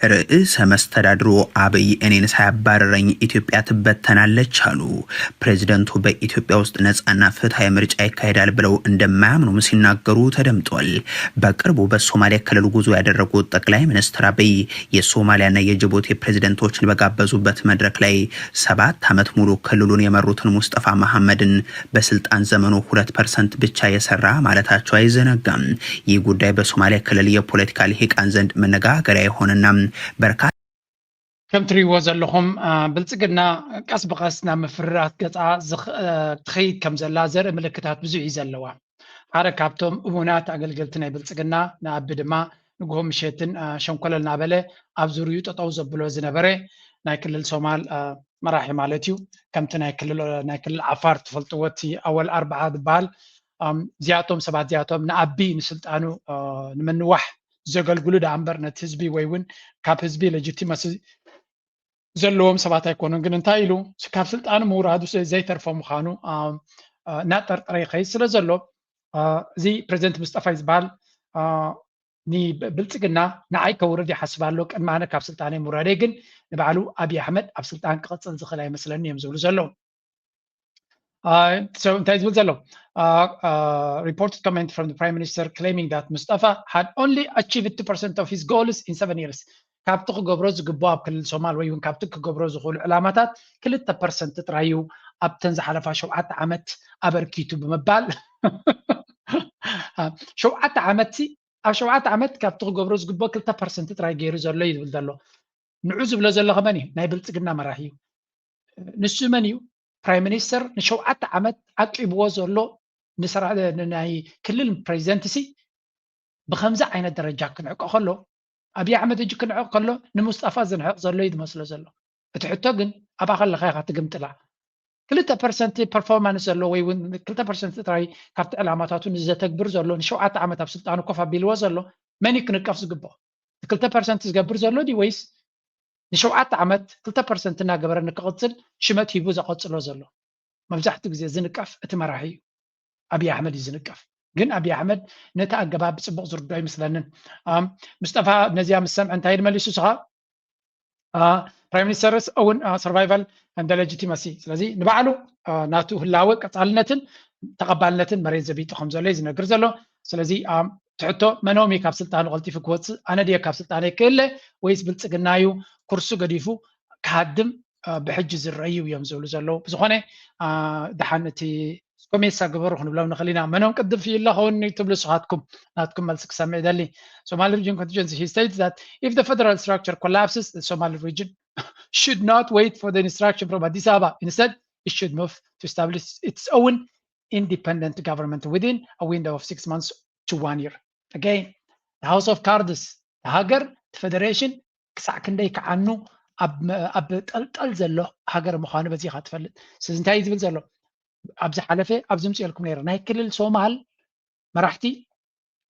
ርእሰ መስተዳድሩ አብይ እኔን ሳያባረረኝ ኢትዮጵያ ትበተናለች አሉ። ፕሬዚደንቱ በኢትዮጵያ ውስጥ ነፃና ፍትሐዊ ምርጫ ይካሄዳል ብለው እንደማያምኑም ሲናገሩ ተደምጧል። በቅርቡ በሶማሌ ክልል ጉዞ ያደረጉት ጠቅላይ ሚኒስትር አብይ የሶማሊያና የጅቡቲ ፕሬዚደንቶችን በጋበዙበት መድረክ ላይ ሰባት ዓመት ሙሉ ክልሉን የመሩትን ሙስጠፋ መሐመድን በስልጣን ዘመኑ ሁለት ፐርሰንት ብቻ የሰራ ማለታቸው አይዘነጋም። ይህ ጉዳይ በሶማሌ ክልል የፖለቲካ ልሂቃን ዘንድ መነጋገሪያ የሆነና በርካታ ከም ትሪእዎ ዘለኹም ብልፅግና ቀስ ብቐስ ናብ ምፍርራት ገፃ ትኸይድ ከም ዘላ ዘርኢ ምልክታት ብዙሕ እዩ ዘለዋ። ሓደ ካብቶም እሙናት ኣገልገልቲ ናይ ብልፅግና ንኣቢ ድማ ንግሆ ምሸትን ሸንኮለል ናበለ ኣብ ዙርዩ ጠጠው ዘብሎ ዝነበረ ናይ ክልል ሶማል መራሒ ማለት እዩ። ከምቲ ናይ ክልል ዓፋር ትፈልጥዎ እቲ ኣወል ኣርብዓ ዝበሃል እዚኣቶም ሰባት እዚኣቶም ንኣቢ ንስልጣኑ ንምንዋሕ ዘገልግሉ ደኣ እምበር ነቲ ህዝቢ ወይ እውን ካብ ህዝቢ legitimacy ዘለዎም ሰባት ኣይኮኑን። ግን እንታይ ኢሉ ካብ ስልጣኑ ምውራዱ ዘይተርፎ ምዃኑ እናጠርጠረ ይኸይድ ስለ ዘሎ እዚ ፕሬዚደንት ሙስጠፋ ዝበሃል ንብልፅግና ንዓይ ከውርድ ይሓስብ ኣሎ፣ ቅድሚ ኣነ ካብ ስልጣነይ ምውራደይ ግን ንባዕሉ ኣብይ ኣሕመድ ኣብ ስልጣን ክቕፅል ዝኽእል ኣይመስለኒ እዮም ዝብሉ ዘለዉ። እንታይ ዝብል ዘሎ reported comment from the prime minister claiming that Mustafa had only achieved two percent of his goals in seven years። ካብቲ ክገብሮ ዝግብኦ ኣብ ክልል ሶማል ወይ እውን ካብቲ ክገብሮ ዝኽእሉ ዕላማታት ክልተ ፐርሰንት ጥራይ እዩ ኣብተን ዝሓለፋ ሸውዓተ ዓመት ኣበርኪቱ ብምባል ሸውዓተ ዓመት ኣብ ሸውዓተ ዓመት ካብቲ ክገብሮ ዝግብኦ ክልተ ፐርሰንት ጥራይ ገይሩ ዘሎ እዩ ዝብል ዘሎ። ንዑ ዝብሎ ዘሎ ከመን እዩ? ናይ ብልፅግና መራሒ እዩ። ንሱ መን እዩ? ፕራይም ሚኒስተር ንሸውዓተ ዓመት ዓቂብዎ ዘሎ ናይ ክልል ፕሬዚደንት ሲ ብከምዚ ዓይነት ደረጃ ክንዕቆ ከሎ ኣብይ ኣሕመድ እጅ ክንዕቕ ከሎ ንሙስጣፋ ዝንዕቕ ዘሎ እዩ ዝመስሎ ዘሎ። እቲ ሕቶ ግን ኣብኣ ከለኻ ኢኻ ትግምጥላ። ክልተ ፐርሰንት ፐርፎርማንስ ዘሎ ወይ እውን ክልተ ፐርሰንት ጥራይ ካብቲ ዕላማታቱ ንዘተግብር ዘሎ ንሸውዓተ ዓመት ኣብ ስልጣኑ ኮፍ ኣቢልዎ ዘሎ መን እዩ ክንቀፍ ዝግብኦ? ክልተ ፐርሰንት ዝገብር ዘሎ ድዩ ወይስ ንሸውዓተ ዓመት ክልተ ፐርሰንት እናገበረ ንክቕፅል ሽመት ሂቡ ዘቐፅሎ ዘሎ? መብዛሕትኡ ግዜ ዝንቀፍ እቲ መራሒ እዩ። ኣብይ ኣሕመድ እዩ ዝንቀፍ። ግን ኣብይ ኣሕመድ ነቲ ኣገባብ ብፅቡቕ ዝርዶ ኣይመስለንን። ምስጠፋ ነዚኣ ምስ ሰምዐ እንታይ መሊሱ ስኻ ፕራይም ሚኒስተርስ እውን survival and legitimacy ስለዚ ንባዕሉ ናቱ ህላወ ቀፃልነትን ተቐባልነትን መሬት ዘቢጡ ከም ዘሎ እዩ ዝነግር ዘሎ። ስለዚ ትሕቶ መኖም እዩ ካብ ስልጣኑ ቀልጢፉ ክወፅእ? ኣነ ድየ ካብ ስልጣነይ ክእለ ወይስ ብልፅግና እዩ ኩርሱ ገዲፉ ክሃድም ብሕጂ ዝረኣዩ እዮም ዝብሉ ዘለዉ። ብዝኾነ ድሓን እቲ ኮሜሳ ግበሩ ክንብሎም ንኽእል ኢና። መኖም ቅድም ፍይለ ኸውን ትብሉ ስኻትኩም ናትኩም መልሲ ክሰምዕ ይደሊ። Somali region contingency he states that if the federal structure collapses the Somali region should not wait for the instruction from Addis Ababa, instead it should move to establish its own independent government within a window of six months to one year. Again, the house of cards ሃገር እቲ ፌደሬሽን ክሳዕ ክንደይ ክዓኑ ኣብ ጠልጠል ዘሎ ሃገር ምዃኑ በዚኻ ትፈልጥ። ስለዚ እንታይ እዩ ዝብል ዘሎ? ኣብ ዝሓለፈ ኣብ ዝምፅኤልኩም ነይረ ናይ ክልል ሶማል መራሕቲ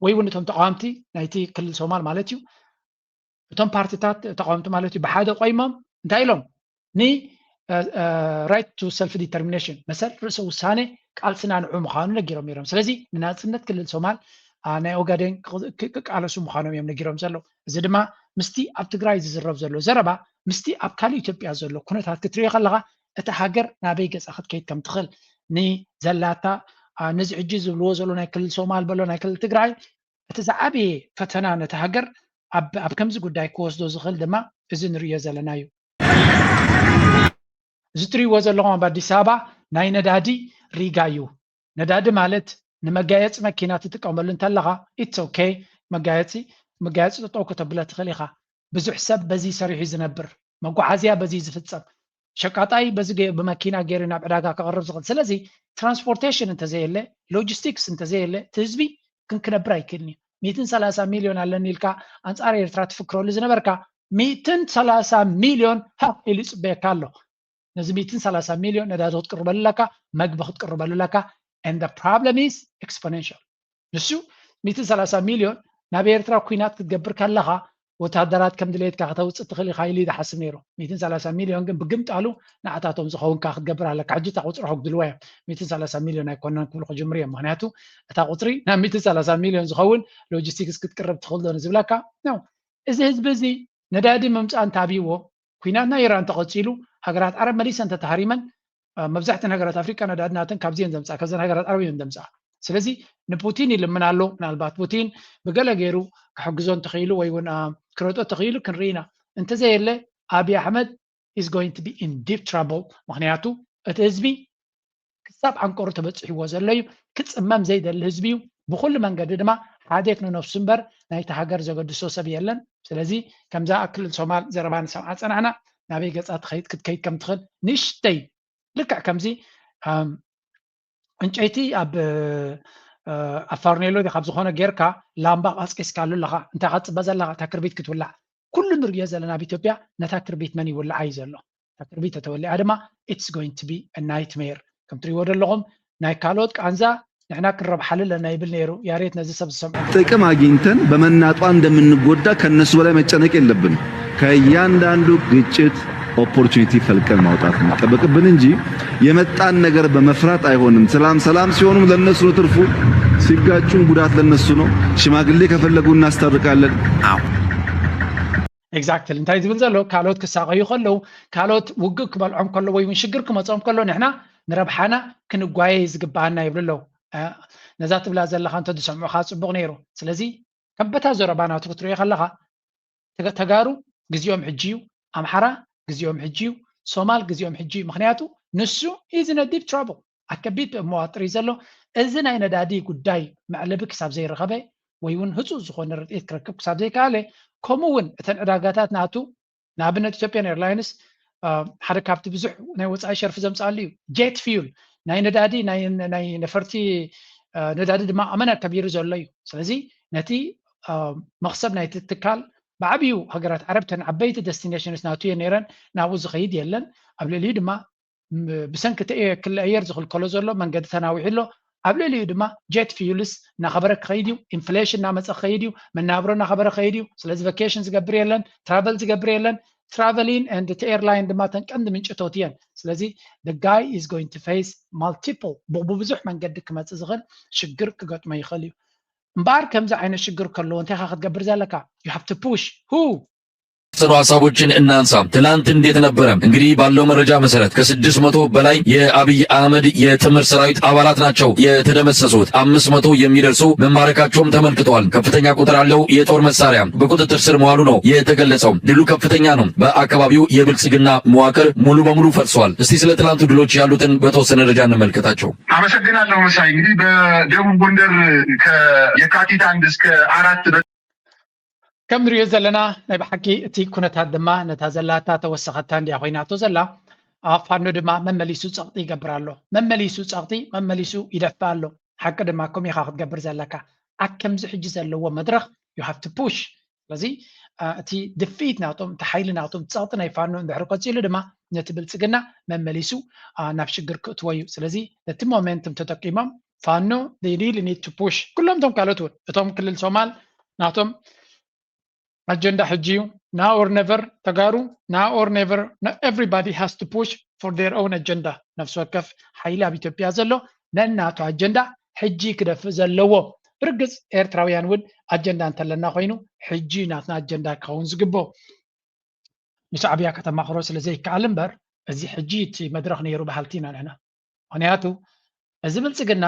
ወይ እውን እቶም ተቃወምቲ ናይቲ ክልል ሶማል ማለት እዩ እቶም ፓርቲታት ተቃወምቲ ማለት እዩ ብሓደ ቆይሞም እንታይ ኢሎም ን right to self determination መሰል ርእሰ ውሳነ ቃልስና ንዑ ምዃኑ ነጊሮም ነይሮም። ስለዚ ንናፅነት ክልል ሶማል ናይ ኦጋዴን ክቃለሱ ምዃኖም እዮም ነጊሮም ዘለዉ። እዚ ድማ ምስቲ ኣብ ትግራይ ዝዝረብ ዘሎ ዘረባ ምስቲ ኣብ ካልእ ኢትዮጵያ ዘሎ ኩነታት ክትሪኦ ከለኻ እታ ሃገር ናበይ ገፃ ክትከይድ ከም ትኽእል ንዘላታ ነዚ ሕጂ ዝብልዎ ዘሎ ናይ ክልል ሶማል በሎ ናይ ክልል ትግራይ እቲ ዝዓበየ ፈተና ነቲ ሃገር ኣብ ከምዚ ጉዳይ ክወስዶ ዝኽእል ድማ እዚ ንርእዮ ዘለና እዩ። እዚ ትሪእዎ ዘለኹም ኣብ ኣዲስ ኣበባ ናይ ነዳዲ ሪጋ እዩ። ነዳዲ ማለት ንመጋየፂ መኪና ትጥቀመሉ እንተለኻ it's okay መጋየፂ መጋየፂ ጠጠው ከተብለ ትኽእል ኢኻ። ብዙሕ ሰብ በዚ ሰሪሑ ዝነብር መጓዓዝያ በዚ ዝፍፀም ሸቃጣይ በዚ ብመኪና ገይሩ ናብ ዕዳጋ ከቕርብ ዝኽእል። ስለዚ ትራንስፖርቴሽን እንተዘየለ ሎጂስቲክስ እንተዘየለ እቲ ህዝቢ ክንክነብር ኣይክእልን እዩ። ሚእትን ሰላሳ ሚልዮን ኣለኒ ኢልካ ኣንፃር ኤርትራ ትፍክረሉ ዝነበርካ ሚእትን ሰላሳ ሚልዮን ሃ ኢሉ ይፅበየካ ኣሎ። ነዚ ሚእትን ሰላሳ ሚልዮን ነዳዲ ክትቅርበሉ ኣለካ፣ መግቢ ክትቅርበሉ ኣለካ። And the problem is exponential። ንሱ ሚእትን ሰላሳ ሚልዮን ናብ ኤርትራ ኩናት ክትገብር ከለኻ ወታደራት ከም ድሌትካ ከተውፅእ ትኽእል ኢኻ ኢሉ እዩ ዝሓስብ ነይሩ። ሚእትን ሰላሳ ሚልዮን ግን ብግምጣሉ ንዓታቶም ዝኸውን ከኣ ክትገብር ኣለካ። ሕጂ እታ ቁፅሪ ከጉድልዋ እዮም። ሚእትን ሰላሳ ሚልዮን ኣይኮነን ክብሉ ክጅምሩ እዮም። ምክንያቱ እታ ቁፅሪ ናብ ሚእትን ሰላሳ ሚልዮን ዝኸውን ሎጂስቲክስ ክትቅርብ ትኽእል ዶ ንዝብለካ ነው። እዚ ህዝቢ እዚ ነዳዲ ምምፃእ እንተኣብይዎ፣ ኩናት ናይ ኢራን ተቐፂሉ፣ ሃገራት ዓረብ መሊሰን እንተተሃሪመን፣ መብዛሕተን ሃገራት ኣፍሪቃ ነዳዲ ናተን ካብዚየን ዘምፅኣ፣ ካብዘን ሃገራት ዓረብ እየን ዘምፅኣ። ስለዚ ንፑቲን ይልምን ኣሎ። ምናልባት ፑቲን ብገለ ገይሩ ክሕግዞ እንተኽኢሉ ወይ እውን ክረድኦ ተኽኢሉ ክንርኢ ኢና። እንተዘየለ፣ ኣብይ ኣሕመድ is going to be in deep trouble። ምክንያቱ እቲ ህዝቢ ክሳብ ዓንቀሩ ተበፂሕዎ ዘሎ እዩ። ክፅመም ዘይደሊ ህዝቢ እዩ። ብኩሉ መንገዲ ድማ ሓዴት ንነፍሱ እምበር ናይቲ ሃገር ዘገድሶ ሰብ የለን። ስለዚ ከምዛ ክልል ሶማል ዘረባ ንሰምዓ ፀናሕና፣ ናበይ ገፃ ትኸይድ ክትከይድ ከም ትኽእል ንእሽተይ ልክዕ ከምዚ ዕንጨይቲ ኣብ ኣብ ፋርኔሎ ካብ ዝኾነ ጌርካ ላምባ ቀስቂስካሉ ኣለኻ። እንታይ ክትፅበ ዘለኻ? እታ ክርቢት ክትውላዕ። ኩሉ ንርእዮ ዘለና ኣብ ኢትዮጵያ ነታ ክርቢት መን ይውልዓ እዩ ዘሎ። እታ ክርቢት ተተወሊዓ ድማ it's going to be nightmare። ከም ትሪእዎ ዘለኹም ናይ ካልኦት ቃንዛ ንሕና ክንረብሓሉ ኣለና ይብል ነይሩ ያሬት። ነዚ ሰብ ዝሰምዑ ጥቅም አግኝተን በመናጧ እንደምንጎዳ ከነሱ በላይ መጨነቅ የለብን። ከእያንዳንዱ ግጭት opportunity ፈልቀን ማውጣት የሚጠበቅብን እንጂ የመጣን ነገር በመፍራት አይሆንም። ሰላም ሰላም ሲሆኑም ለነሱ ነው ትርፉ፣ ሲጋጩም ጉዳት ለነሱ ነው። ሽማግሌ ከፈለጉ እናስታርቃለን። exactly እንታይ ዝብል ዘሎ ካልኦት ክሳቀዩ ከለዉ ካልኦት ውግእ ክበልዖም ከሎ ወይ እውን ሽግር ክመፅኦም ከሎ ንሕና ንረብሓና ክንጓየ ዝግባኣና ይብሉ ኣለዉ። ነዛ ትብላ ዘለካ እንተ ዝሰምዑካ ፅቡቅ ነይሩ። ስለዚ ከም በታ ዘረባ ናቱ ክትሪኦ ከለካ ተጋሩ ግዜኦም ሕጂ እዩ፣ ኣምሓራ ግዜኦም ሕጂ እዩ፣ ሶማል ግዜኦም ሕጂ እዩ። ምክንያቱ ንሱ is in a deep trouble ኣብ ከቢድ መዋጥር እዩ ዘሎ። እዚ ናይ ነዳዲ ጉዳይ መዕለቢ ክሳብ ዘይረኸበ ወይ እውን ህፁፅ ዝኾነ ርድኢት ክረክብ ክሳብ ዘይከኣለ፣ ከምኡ እውን እተን ዕዳጋታት ናቱ ንኣብነት ኢትዮጵያን ኤርላይንስ ሓደ ካብቲ ብዙሕ ናይ ወፃኢ ሸርፊ ዘምፅኣሉ እዩ። jet fuel ናይ ነዳዲ ናይ ነፈርቲ ነዳዲ ድማ ኣመና ከቢሩ ዘሎ እዩ። ስለዚ ነቲ መክሰብ ናይቲ ትካል ብዓብዩ ሃገራት ዓረብ ተን ዓበይቲ destinations ናቱ እየ ነይረን ናብኡ ዝኸይድ የለን። ኣብ ልዕሊኡ ድማ ብሰንኪ እቲ ክሊ ኣየር ዝኽልከሎ ዘሎ መንገዲ ተናዊሑ ኣሎ። ኣብ ልዕሊኡ ድማ jet fuels እናኸበረ ክኸይድ እዩ። inflation እናመፀ ክኸይድ እዩ። መናብሮ እናኸበረ ክኸይድ እዩ። ስለዚ vacation ዝገብር የለን፣ travel ዝገብር የለን። travelling and እቲ airline ድማ ተን ቀንዲ ምንጭ እቶት እየን። ስለዚ the guy is going to face multiple ብብዙሕ መንገዲ ክመፅእ ዝኽእል ሽግር ክገጥሞ ይኽእል እዩ። እምበኣር ከምዚ ዓይነት ሽግር ከለዎ እንታይ ኢኻ ክትገብር ዘለካ? You have to push who የተወሰኑ ሀሳቦችን እናንሳ። ትላንት እንዴት ነበረ? እንግዲህ ባለው መረጃ መሰረት ከስድስት መቶ በላይ የአብይ አህመድ የጥምር ሰራዊት አባላት ናቸው የተደመሰሱት። አምስት መቶ የሚደርሱ መማረካቸውም ተመልክተዋል። ከፍተኛ ቁጥር ያለው የጦር መሳሪያ በቁጥጥር ስር መዋሉ ነው የተገለጸው። ድሉ ከፍተኛ ነው። በአካባቢው የብልጽግና መዋቅር ሙሉ በሙሉ ፈርሷል። እስቲ ስለ ትላንቱ ድሎች ያሉትን በተወሰነ ደረጃ እንመልከታቸው። አመሰግናለሁ መሳይ። እንግዲህ በደቡብ ጎንደር ከየካቲት አንድ እስከ አራት ከም ንሪኦ ዘለና ናይ ብሓቂ እቲ ኩነታት ድማ ነታ ዘላታ ተወሰኸታ እንድያ ኮይናቶ ዘላ። ፋኖ ድማ መመሊሱ ፀቕጢ ይገብር ኣሎ። መመሊሱ ፀቕጢ መመሊሱ ይደፍእ ኣሎ። ሓቂ ድማ ከምኡ ኢኻ ክትገብር ዘለካ። ኣብ ከምዚ ሕጂ ዘለዎ መድረኽ you have to push። ስለዚ እቲ ድፍኢት ናቶም እቲ ሓይሊ ናቶም ፀቕጢ ናይ ፋኖ እንድሕር ቀፂሉ ድማ ነቲ ብልፅግና መመሊሱ ናብ ሽግር ክእትዎ እዩ። ስለዚ ነቲ momentum ተጠቂሞም ፋኖ they really need to push። ኩሎም እቶም ካልኦት እውን እቶም ክልል ሶማል ናቶም ኣጀንዳ ሕጂ እዩ። Now or never። ተጋሩ now or never። Everybody has to push for their own agenda። ነፍሲ ወከፍ ሓይሊ ኣብ ኢትዮጵያ ዘሎ ነናቱ ኣጀንዳ ሕጂ ክደፍእ ዘለዎ። ብርግፅ ኤርትራውያን እውን ኣጀንዳ እንተለና ኮይኑ ሕጂ ናትና ኣጀንዳ ክኸውን ዝግብኦ። ንሻዕብያ ከተማኽሮ ስለ ዘይከኣል እምበር እዚ ሕጂ እቲ መድረኽ ነይሩ በሃልቲ ኢና ንሕና። ምክንያቱ እዚ ብልፅግና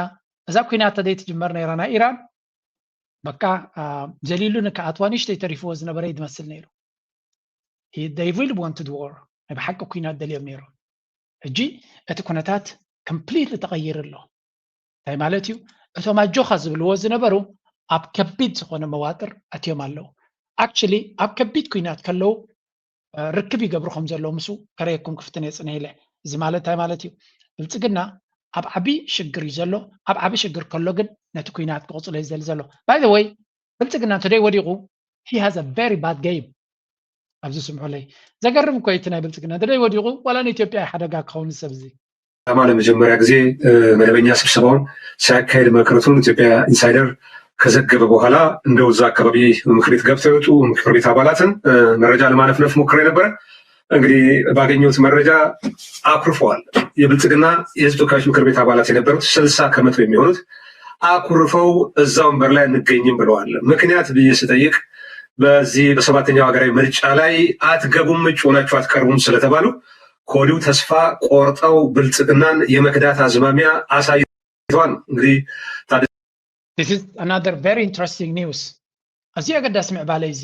እዛ ኩናት ተዘይትጅመር ነይራ ናይ ኢራን በቃ ዘሊሉ ንክኣትዋ ንእሽተይ ተሪፍዎ ዝነበረ እዩ ዝመስል ነይሩ። They really wanted war። ናይ ብሓቂ ኩናት ደልዮም ነይሮም። ሕጂ እቲ ኩነታት completely ተቐይሩ ኣሎ። እንታይ ማለት እዩ? እቶም ኣጆኻ ዝብልዎ ዝነበሩ ኣብ ከቢድ ዝኾነ መዋጥር ኣትዮም ኣለዉ። Actually ኣብ ከቢድ ኩናት ከለዉ ርክብ ይገብሩ ከም ዘለዉ ምስኡ ከረየኩም ክፍትን እየ ፅንሕ ኢለ። እዚ ማለት እንታይ ማለት እዩ? ብልፅግና ኣብ ዓቢ ሽግር እዩ ዘሎ። ኣብ ዓቢ ሽግር ከሎ ግን ነቲ ኩናት ክቕፅሎ እዩ ዝደሊ ዘሎ። By the way ብልፅግና እንተደይ ወዲቑ he has a very bad game። ኣብዚ ስምዑለይ። ዘገርም እኮ እዩ እቲ ናይ ብልፅግና እንተደይ ወዲቑ ዋላ ንኢትዮጵያ ሓደጋ ክኸውን ሰብ እዚ። ፓርላማ ለመጀመሪያ ጊዜ መደበኛ ስብሰባውን ሲያካሄድ መቅረቱን ኢትዮጵያ ኢንሳይደር ከዘገበ በኋላ እንደው እዛ አካባቢ ምክር ቤት ገብተው የወጡ ምክር ቤት አባላትን መረጃ ለማነፍነፍ ሞክሬ ነበረ። እንግዲህ ባገኘሁት መረጃ አኩርፈዋል። የብልጽግና የህዝብ ተወካዮች ምክር ቤት አባላት የነበሩት ስልሳ ከመቶ የሚሆኑት አኩርፈው እዛ ወንበር ላይ አንገኝም ብለዋል። ምክንያት ብዬ ስጠይቅ በዚህ በሰባተኛው ሀገራዊ ምርጫ ላይ አትገቡም፣ እጩ ሆናችሁ አትቀርቡም ስለተባሉ ከወዲሁ ተስፋ ቆርጠው ብልጽግናን የመክዳት አዝማሚያ አሳይተዋል። እንግዲህ ታዲያ This is another very interesting news። ኣዝዩ ኣገዳሲ ምዕባለ እዚ።